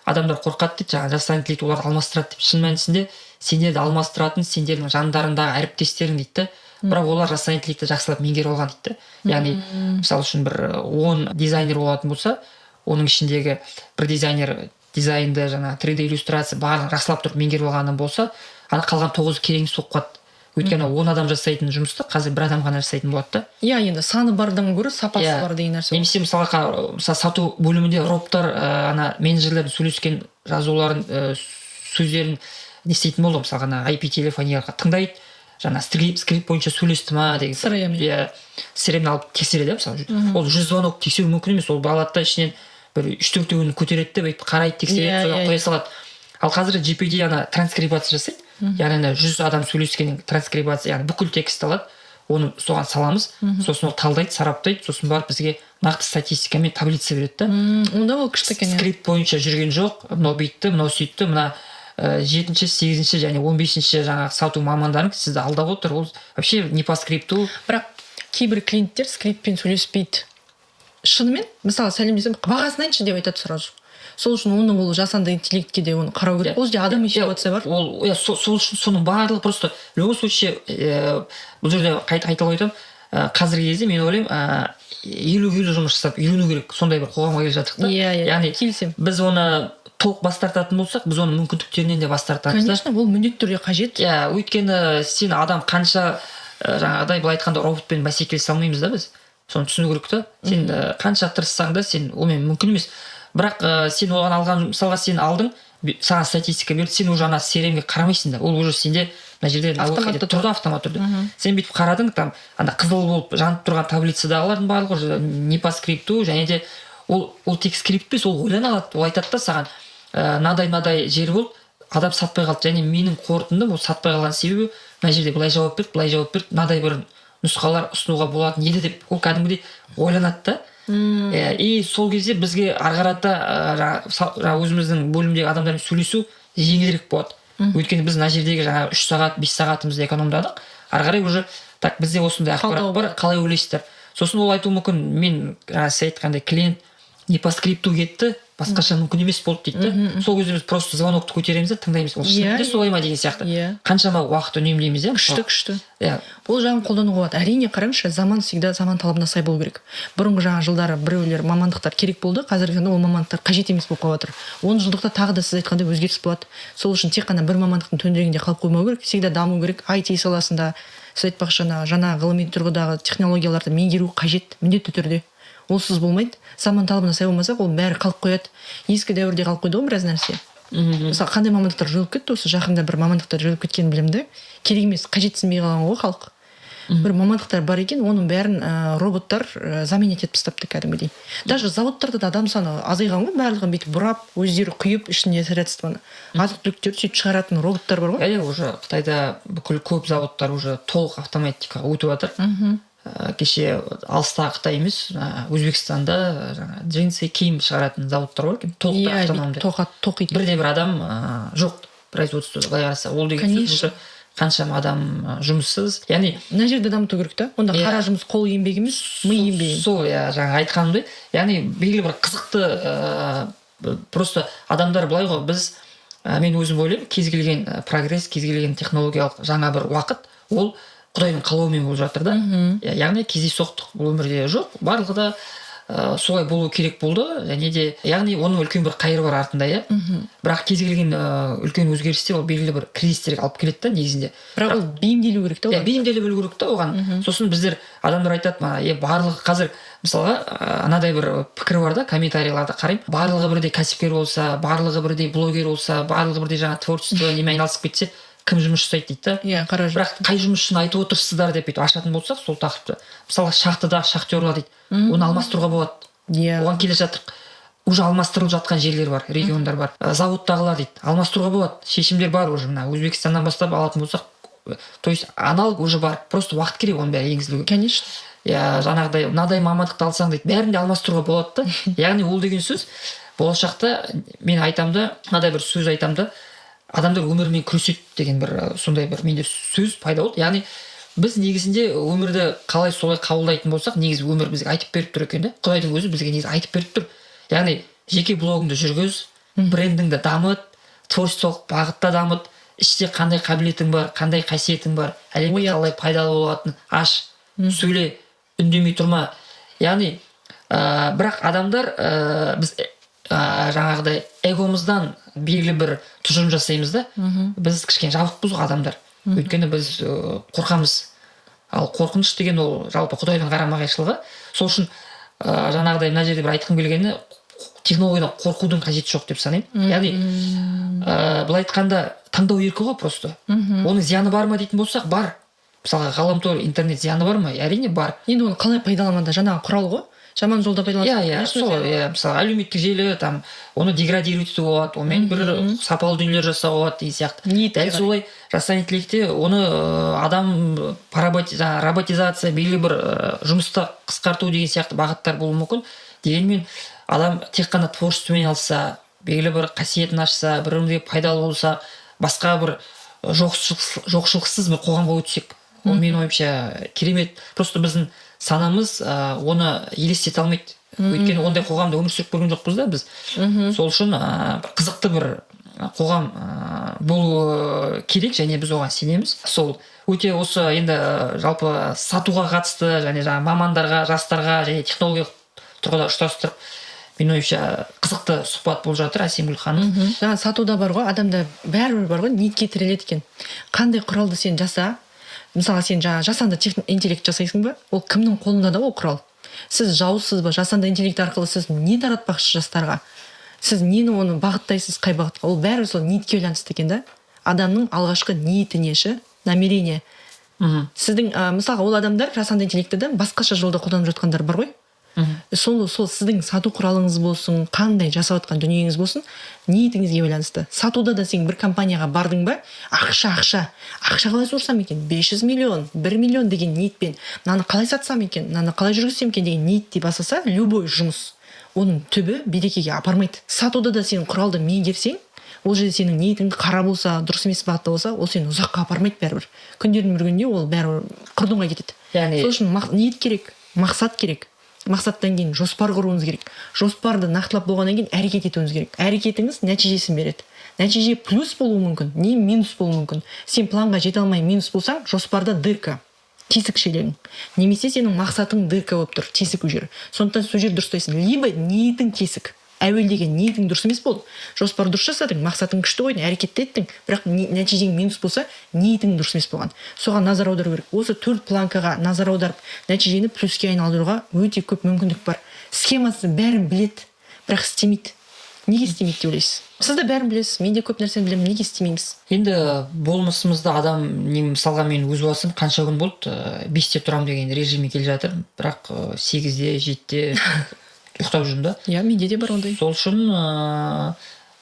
адамдар қорқады дейді, жаңағы жасанды интеллект оларды алмастырады деп. Шын мәнісінде сендерді алмастыратын сендердің жандарыңдағы әріптестерің дейді да, бірақ олар жасанды интеллектті жақсылап меңгеріп алған дейді да. Яғни, мысалы үшін, бір 10 дизайнер болатын болса, оның ішіндегі бір дизайнер дизайнды, жаңағы 3D иллюстрация, барлығын жақсылап тұрып меңгеріп алған болса, ана қалған тоғызы керек емес болып қалады, өйткені 10 адам жасайтын жұмысты қазір бір адам ғана жасайтын болады да. Иә, енді саны бардан гөрі сапасы бар деген нәрсе ғой. Немесе мысалға, мысалы, сату бөлімінде роботтар ана менеджерлердің сөйлескен жазуларын, сөздерін не істейтін болды ғой. Мысалға, ана IP телефонияға тыңдайды, жаңа скрипт бойынша сөйлесті ма деген. CRM. Иә, CRM алып тексереді, мысалы. Ол 100 звонок тексеру мүмкін емес, ол алады да, ішінен бір үш төртеуін көтереді де, бүйтіп қарайды, тексереді, Иә, содан иә, қоя салады. Ал қазір GPT ана транскрибация жасайды, яғни ана 100 адам сөйлескен транскрибация, яғни бүкіл текст алады, оны соған саламыз, сосын ол талдайды, сараптайды, сосын барып бізге нақты статистикамен таблица береді да. Онда ол күшті екен, иә. Скрипт бойынша жүрген жоқ, мынау бүйтті, мынау сөйтті, мына жетінші, сегізінші және 15-ші жаңағы сату мамандарын сізді алдап отыр, ол вообще не по скрипту. Бірақ кейбір клиенттер скриптпен сөйлеспейді шынымен. Мысалы, сәлемдесем, «Бағасын айтшы» деп айтады сразу. Сол үшін оны, ол жасанды интеллектке де оны қарау керек, ол жерде адами ситуация бар. Ол иә, сол үшін соның барлығы просто в любом случае бұл жерде қайталап айтамын, қазіргі кезде мен ойлаймын, 50-50 жұмыс жасап үйрену керек, сондай бір қоғамға келе жатырмық та. Иә, иә, Яғни келісемін. біз оны толық бас тартатын болсақ, біз оның мүмкіндіктерінен де бас тартамыз да. Конечно, ол міндетті түрде қажет. Иә, өйткені сен адам қанша жаңағыдай, былай айтқанда, роботпен бәсекелесе алмаймыз да, біз соны түсіну керек та. Сен қанша тырыссаң да, сен онымен мүмкін емес. Бірақ сен оған алған, мысалға, сен алдың, саған статистика берді, сен уже ана CRM-ге қарамайсың да, ол уже сенде мына жерде на Автоматты выходе тұрды, автомат түрде. Сен бүйтіп қарадың, там ана қызыл болып жанып тұрған таблицадағылардың барлығы уже не по скрипту. Және де ол тек скрипт емес, ол ойлана алады, ол айтады да саған: мынадай мынадай жер болды. Адам сатпай қалды. Және менің қорытындым, ол сатпай қалған себебі мына жерде былай жауап берді, былай жауап берді, мынадай бір нұсқалар ұсынуға болатын еді деп ол кәдімгідей ойланады да. И сол кезде бізге ары қарата жаңа өзіміздің бөлімдегі адамдармен сөйлесу жеңілірек болады, өйткені біз мына жердегі жаңағы 3 сағат, 5 сағатымызды экономдадық. Ары қарай уже так, бізде осындай ақпарат Талдау бар, болады. қалай ойлайсыздар? Сосын ол айтуы мүмкін, мен жаңа сіз айтқандай, клиент не по скрипту кетті, басқаша мүмкін емес болды дейді да. Сол кезде біз просто звонокты көтереміз да, тыңдаймыз, ол шынымен де солай ма деген сияқты. Қаншама уақыт үнемдейміз, иә. Күшті, күшті. Бұл жағын қолдануға болады, әрине. Қараңызшы, заман всегда заман талабына сай болу керек. Бұрынғы жаңа жылдары біреулер мамандықтар керек болды, қазіргі таңда ол мамандықтар қажет емес болып қалып жатыр. 10 жылдықта тағы да сіз айтқандай өзгеріс болады. Сол үшін тек қана бір мамандықтың төңірегінде қалып қоймау керек, всегда даму керек. IT саласында, сіз айтпақшы, ана жаңа ғылыми тұрғыдағы технологияларды меңгеру қажет міндетті түрде, олсыз болмайды. Заман талабына сай болмасақ, ол бәрі қалып қояды. Ескі дәуірде қалып қойды ғой біраз нәрсе. Мысалы, қандай мамандықтар жойылып кетті? Осы жақында бір мамандықтар жойылып кеткенін білемін да, керек емес, қажетсінбей қалған ғой халық. Бір мамандықтар бар екен, оның бәрін роботтар заменять етіп тастапты кәдімгідей. Даже заводтарда да адам саны азайған ғой, барлығын бүйтіп бұрап, өздері құйып ішінде средствоны, азық түліктерді сөйтіп шығаратын роботтар бар ғой. Иә, уже Қытайда бүкіл көп заводтар уже толық автоматикаға өтіп жатыр. Кеше алыстағы Қытай емес, Өзбекстанда жаңа джинсы, киім шығаратын заводтар бар екен, толықтай автономды. Тоқиды. Бірде бір адам жоқ производствода. Былай қараса, ол деген сөз уже қаншама адам жұмыссыз, яғни. Мына жерде дамыту керек та онда. Қара жұмыс қол еңбегі емес, ми еңбегі. Сол, иә, жаңа айтқанымдай, яғни белгілі бір қызықты просто адамдар былай ғой, біз мен өзім ойлаймын, кез келген прогресс, кез келген технологиялық жаңа бір уақыт ол Құдайдың қалауымен болып жатыр да. Иә, яғни кездейсоқтық бұл өмірде жоқ, барлығы да солай болу керек болды. Және де, яғни, оның үлкен бір қайыры бар артында, иә. Бірақ кез келген үлкен өзгерістер ол белгілі бір кризистерге алып келеді да негізінде. Бірақ ол бейімделу керек та Иә, оған. Бейімделе білу керек та оған. Сосын біздер, адамдар айтады мана, е, барлығы қазір, мысалға, анадай бір пікір бар да, комментарийларды қараймын: барлығы бірдей кәсіпкер болса, барлығы бірдей блогер болса, барлығы бірдей жаңа творчество немен айналысып кетсе, кім жұмыс жасайды дейді да. Иә, қара жұмыс. Бірақ қай жұмысшыны айтып отырсыздар деп бүйтіп ашатын болсақ сол тақырыпты, мысалы, шахтадағы шахтерлар дейді, оны алмастыруға болады. Оған келе жатырық, уже алмастырылып жатқан жерлер бар, региондар бар. Заводтағылар дейді, алмастыруға болады, шешімдер бар уже. Мына Өзбекстаннан бастап алатын болсақ, то есть аналог уже бар, просто уақыт керек оның бәрі енгізілуге. Иә, жаңағыдай мынадай мамандықты алсаң дейді, бәрін де алмастыруға болады да. Яғни ол деген сөз, болашақта мен айтамын да, мынадай бір сөз айтамын да, адамдар өмірмен күреседі деген бір сондай бір менде сөз пайда болды. Яғни біз негізінде өмірді қалай солай қабылдайтын болсақ, негізі өмір бізге айтып беріп тұр екен да, Құдайдың өзі бізге негізі айтып беріп тұр. Яғни жеке блогыңды жүргіз, брендіңді дамыт, творчестволық бағытта дамыт, іште қандай қабілетің бар, қандай қасиетің бар, әлемге қалай пайдалы болатынын аш, сөйле, үндемей тұрма. Яғни бірақ адамдар біз жаңағыдай эгомыздан белгілі бір тұжырым жасаймыз да. Біз кішкене жабықпыз ғой адамдар, өйткені біз қорқамыз. Ал қорқыныш деген ол жалпы Құдайдың қарама қайшылығы. Сол үшін жаңағыдай мына жерде бір айтқым келгені, технологиядан қорқудың қажеті жоқ деп санаймын. Яғни былай айтқанда, таңдау еркі ғой просто. Оның зияны бар ма дейтін болсақ, бар. Мысалға, ғаламтор, интернет зияны бар ма? Әрине, бар. Енді оны қалай пайдаланғанда, жаңағы құрал ғой, жаман жолда пайдаланса, Иә, конечно, сол. зиян. Иә, мысалы, әлеуметтік желі там, оны деградировать етуге болады, онымен бір сапалы дүниелер жасауға болады деген сияқты. Ниетке Дәл солай жасанды интеллектте оны адам жаңағы роботизация, белгілі бір жұмысты қысқарту деген сияқты бағыттар болуы мүмкін. Дегенмен адам тек қана творчествомен айналысса, белгілі бір қасиетін ашса, бір бірімізге пайдалы болса, басқа бір жоқшылықсыз бір қоғамға өтсек, ол менің ойымша керемет. Просто біздің санамыз оны елестете алмайды, өйткені ондай қоғамда өмір сүріп көрген жоқпыз да біз. Сол үшін бір қызықты бір қоғам болуы керек және біз оған сенеміз. Сол өте осы енді жалпы сатуға қатысты және жаңағы мамандарға, жастарға және технологиялық тұрғыда ұштастырып, менің ойымша, қызықты сұхбат болып жатыр, Әсемгүл ханым. Жаңа сатуда бар ғой, адамда бәрібір бар ғой, ниетке тіреледі екен. Қандай құралды сен жаса, мысалға, сен жаңа жасанды интеллект жасайсың ба, ол кімнің қолында да ол құрал? Сіз жауызсыз ба? Жасанды интеллект арқылы сіз не таратпақшысыз жастарға? Сіз нені оны бағыттайсыз, қай бағытқа? Ол бәрі сол ниетке байланысты екен да, адамның алғашқы ниетіне ше, намерение. Сіздің мысалға, ол адамдар жасанды интеллектті да басқаша жолда қолданып жатқандар бар ғой. Сол сіздің сату құралыңыз болсын, қандай жасап жатқан дүниеңіз болсын, ниетіңізге байланысты. Сатуда да сен бір компанияға бардың ба, ақша қалай суырсам екен, 500 миллион, 1 миллион деген ниетпен, мынаны қалай сатсам екен, мынаны қалай жүргізсем екен деген ниетте бастаса, любой жұмыс оның түбі берекеге апармайды. Сатуда да сен құралды меңгерсең, ол жерде сенің ниетің қара болса, дұрыс емес бағытта болса, ол сені ұзаққа апармайды бәрібір. Күндердің бір күнінде ол бәрібір құрдымға кетеді. Яғни сол үшін ниет керек, мақсат керек. Мақсаттан кейін жоспар құруыңыз керек. Жоспарды нақтылап болғаннан кейін әрекет етуіңіз керек. Әрекетіңіз нәтижесін береді. Нәтиже плюс болуы мүмкін, не минус болуы мүмкін. Сен планға жете алмай минус болсаң, жоспарда дырка, тесік шелегің. Немесе сенің мақсатың дырка болып тұр, тесік ол жер. Сондықтан сол жерді дұрыстайсың. Либо ниетің тесік. Әуелдегі ниетің дұрыс емес болды. Жоспар дұрыс жасадың, мақсатың күшті қойдың, әрекет еттің, бірақ нәтижең минус болса, ниетің дұрыс емес болған. Соған назар аудару керек. Осы 4 планкаға назар аударып, нәтижені плюске айналдыруға өте көп мүмкіндік бар. Схемасы бәрін біледі, бірақ істемейді. Неге істемейді деп ойлайсыз? Сіз де бәрін білесіз, мен де көп нәрсені білемін, неге істемейміз? Енді болмысымызда адам, не, мысалға мен өз басым қанша күн болды, 5-те тұрамын деген режимге келе жатырмын, бірақ 8-де, 7-де ұйықтап жүрмін да. Иә, менде де бар ондай. Сол үшін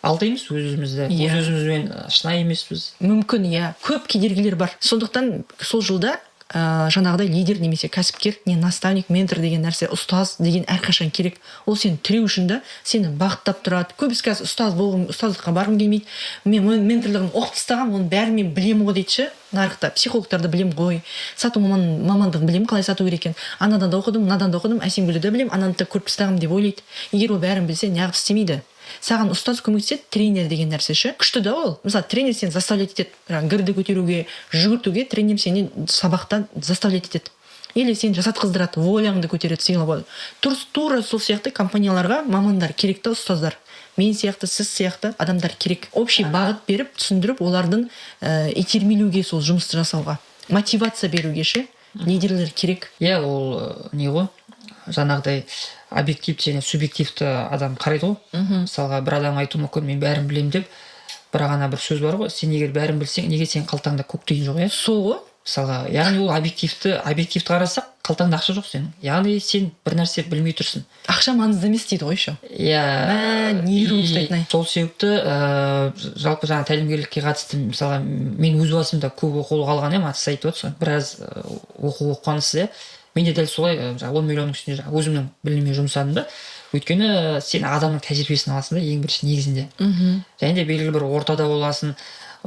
алдаймыз өз-өзімізді. Иә. Өз-өзімізбен шынайы емеспіз. Мүмкін, иә. Көп кедергілер бар. Сондықтан сол жылда жаңағыдай лидер немесе кәсіпкер, не наставник, ментор деген нәрсе, ұстаз деген әрқашан керек. Ол сені тіреу үшін да, сені бағыттап тұрады. Көбісі қазір ұстаз болғым, ұстаздыққа барғым келмейді. Мен менторлығын оқып тастағанмын, оның бәрін мен білемін ғой дейді ше. Нарықта психологтарды білемін ғой, сату мамандығын білемін, қалай сату керек екенін. Анадан да оқыдым, мынадан да оқыдым, Әсемгүлді де білемін, ананы да көріп тастағанмын деп ойлайды. Егер ол бәрін білсе, неғып істемейді? Саған ұстаз көмектеседі, тренер деген нәрсе ше. Күшті да ол. Мысалы, тренер сені заставлять етеді. Жаңағы гірді көтеруге, жүгіртуге тренер сені сабақтан заставлять етеді. Или сені жасатқыздырады, воляңды көтереді, сыйлап алады. Тура сол сияқты компанияларға мамандар керек та, ұстаздар. Мен сияқты, сіз сияқты адамдар керек. Общий бағыт беріп, түсіндіріп, олардың итермелеуге сол жұмысты жасауға, мотивация беруге ше, лидерлер керек. Иә, ол не ғой, жаңағыдай объективті және субъективті адам қарайды ғой. Мысалға, бір адам айтуы мүмкін, мен бәрін білемін деп, бірақ ана бір сөз бар ғой, сен егер бәрін білсең, неге сенің қалтаңда көк тиын жоқ, иә? Сол ғой. Мысалға, яғни ол объективті қарасақ, қалтаңда ақша жоқ сенің. Яғни сен бір нәрсе білмей тұрсың. Ақша маңызды емес дейді ғой еще. Иә. Мә, нервім ұстайтын ай. Сол себепті жалпы жаңа тәлімгерлікке қатысты, мысалға, мен өз басым да көп оқулық алған едім, сіз айтып отырсыз, біраз оқу оқығансыз, иә. Мен де дәл солай, жаңа 10 миллионның үстіне жаңа өзімнің біліміме жұмсадым да. Өйткені сен адамның тәжірибесін аласың да, ең бірінші негізінде. Және де белгілі бір ортада боласың.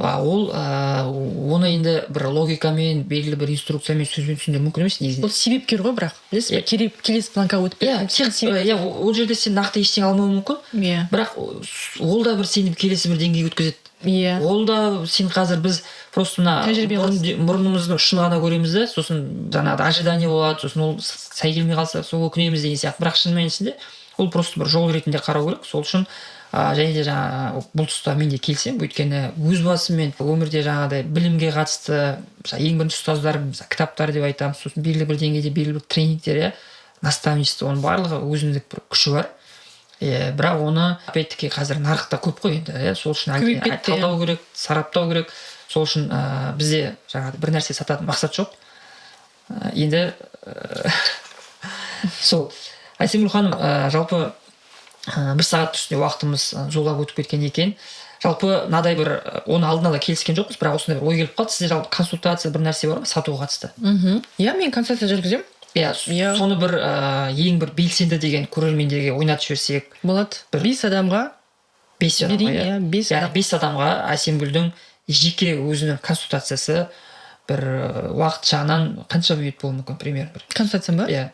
Ол оны енді бір логикамен, белгілі бір инструкциямен, сөзбен түсіндіру мүмкін емес негізінде. Ол себепкер ғой, бірақ білесіз бе, келесі планкаға өтіп Иә, кетті. Сен себеп. Иә, ол жерде сен нақты ештеңе алмауың мүмкін. Иә. Бірақ ол да бір сені келесі бір деңгейге өткізеді. Иә. Ол да сен қазір біз просто мына Тәжірибе аласың. Мұрнымыздың ұшын ғана көреміз де, сосын жаңағыдай ожидание болады, сосын ол сай келмей қалса, сол өкінеміз деген сияқты. Бірақ шын мәнісінде ол просто бір жол ретінде қарау керек. Сол үшін және де жаңа бұл тұста мен де келісемін, өйткені өз басым мен өмірде жаңағыдай білімге қатысты, мысалы, ең бірінші ұстаздарым, мысалы, кітаптар деп айтамын, сосын белгілі бір деңгейде белгілі бір тренингтер, иә, наставничество, оның барлығы өзіндік бір күші бар. Бірақ оны опять-таки қазір нарықта көп қой енді, иә, сол үшін Көбейіп кетті, иә. талдау керек, сараптау керек. Сол үшін бізде жаңағы бір нәрсе сататын мақсат жоқ. Енді сол Әсемгүл ханым, жалпы бір сағат үстінде уақытымыз зулап өтіп кеткен екен. Жалпы мынадай бір, оны алдын ала келіскен жоқпыз, бірақ осындай бір ой келіп қалды. Сізде жалпы консультация бір нәрсе бар ма сатуға қатысты? Иә, мен консультация жүргіземін. Иә, Иә. соны бір ең бір белсенді деген көрермендерге ойнатып жіберсек. Болады. 5 адамға 5 адамға, берейін, иә. иә, 5 Яғни адам. 5 адамға Әсемгүлдің жеке өзінің консультациясы бір уақыт жағынан қанша минут болуы мүмкін, примерно бір? Консультация ба? Иә.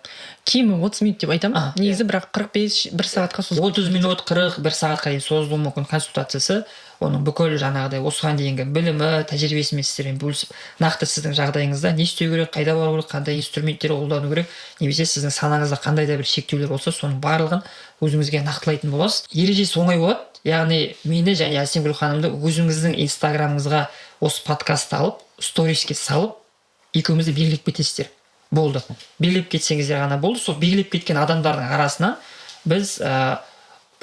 Кемі 30 минут деп айтамын. А, Негізі бірақ 45, бір сағатқа созылып 30 минут, 40, бір сағатқа дейін созылуы мүмкін консультациясы. Оның бүкіл жаңағыдай осыған дейінгі білімі, тәжірибесімен сіздермен бөлісіп, нақты сіздің жағдайыңызда не істеу керек, қайда бару керек, қандай инструменттер қолдану керек, немесе сіздің санаңызда қандай да бір шектеулер болса, соның барлығын өзіңізге нақтылайтын боласыз. Ережесі оңай болады, яғни мені және Әсемгүл ханымды өзіңіздің инстаграмыңызға осы подкастты алып, сториске салып, екеумізді белгілеп кетесіздер. Болды. Белгілеп кетсеңіздер ғана болды. Сол белгілеп кеткен адамдардың арасынан біз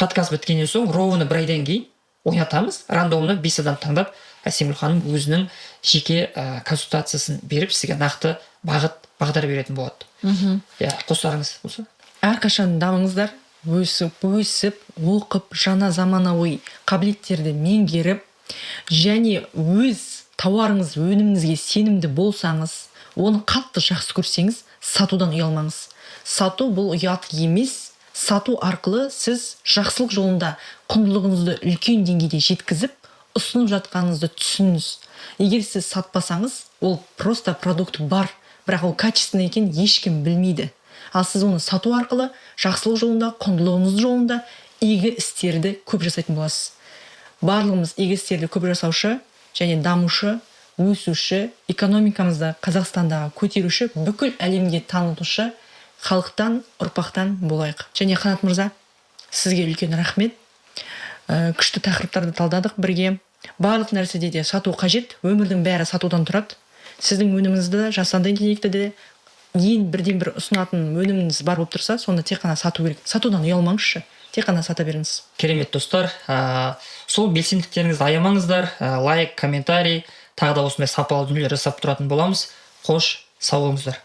подкаст біткеннен соң ровно бір айдан кейін ойнатамыз. Рандомно 5 адам таңдап, Әсемгүл ханым өзінің жеке консультациясын беріп, сізге нақты бағыт, бағдар беретін болады. Иә, қосарыңыз болса. Әрқашан дамыңыздар, өсіп өсіп, оқып, жаңа заманауи қабілеттерді меңгеріп және өз тауарыңыз, өніміңізге сенімді болсаңыз, оны қатты жақсы көрсеңіз, сатудан ұялмаңыз. Сату бұл ұят емес. Сату арқылы сіз жақсылық жолында құндылығыңызды үлкен деңгейде жеткізіп, ұсынып жатқаныңызды түсініңіз. Егер сіз сатпасаңыз, ол просто продукт бар, бірақ ол качественный екенін ешкім білмейді. Ал сіз оны сату арқылы жақсылық жолында, құндылығыңыз жолында игі істерді көп жасайтын боласыз. Барлығымыз игі істерді көп жасаушы және дамушы, өсуші, экономикамызды Қазақстандағы көтеруші, бүкіл әлемге танытушы халықтан, ұрпақтан болайық. Және, Қанат мырза, сізге үлкен рахмет. Күшті тақырыптарды талдадық бірге. Барлық нәрседе де сату қажет, өмірдің бәрі сатудан тұрады. Сіздің өніміңізді де, жасанды интеллектті де, ең бірден бір ұсынатын өніміңіз бар болып тұрса, соны тек қана сату керек. Сатудан ұялмаңызшы, тек қана сата беріңіз. Керемет, достар. Сол белсенділіктеріңізді аямаңыздар. Лайк, комментарий, тағы да осындай сапалы дүниелер жасап тұратын боламыз. Қош, сау болыңыздар.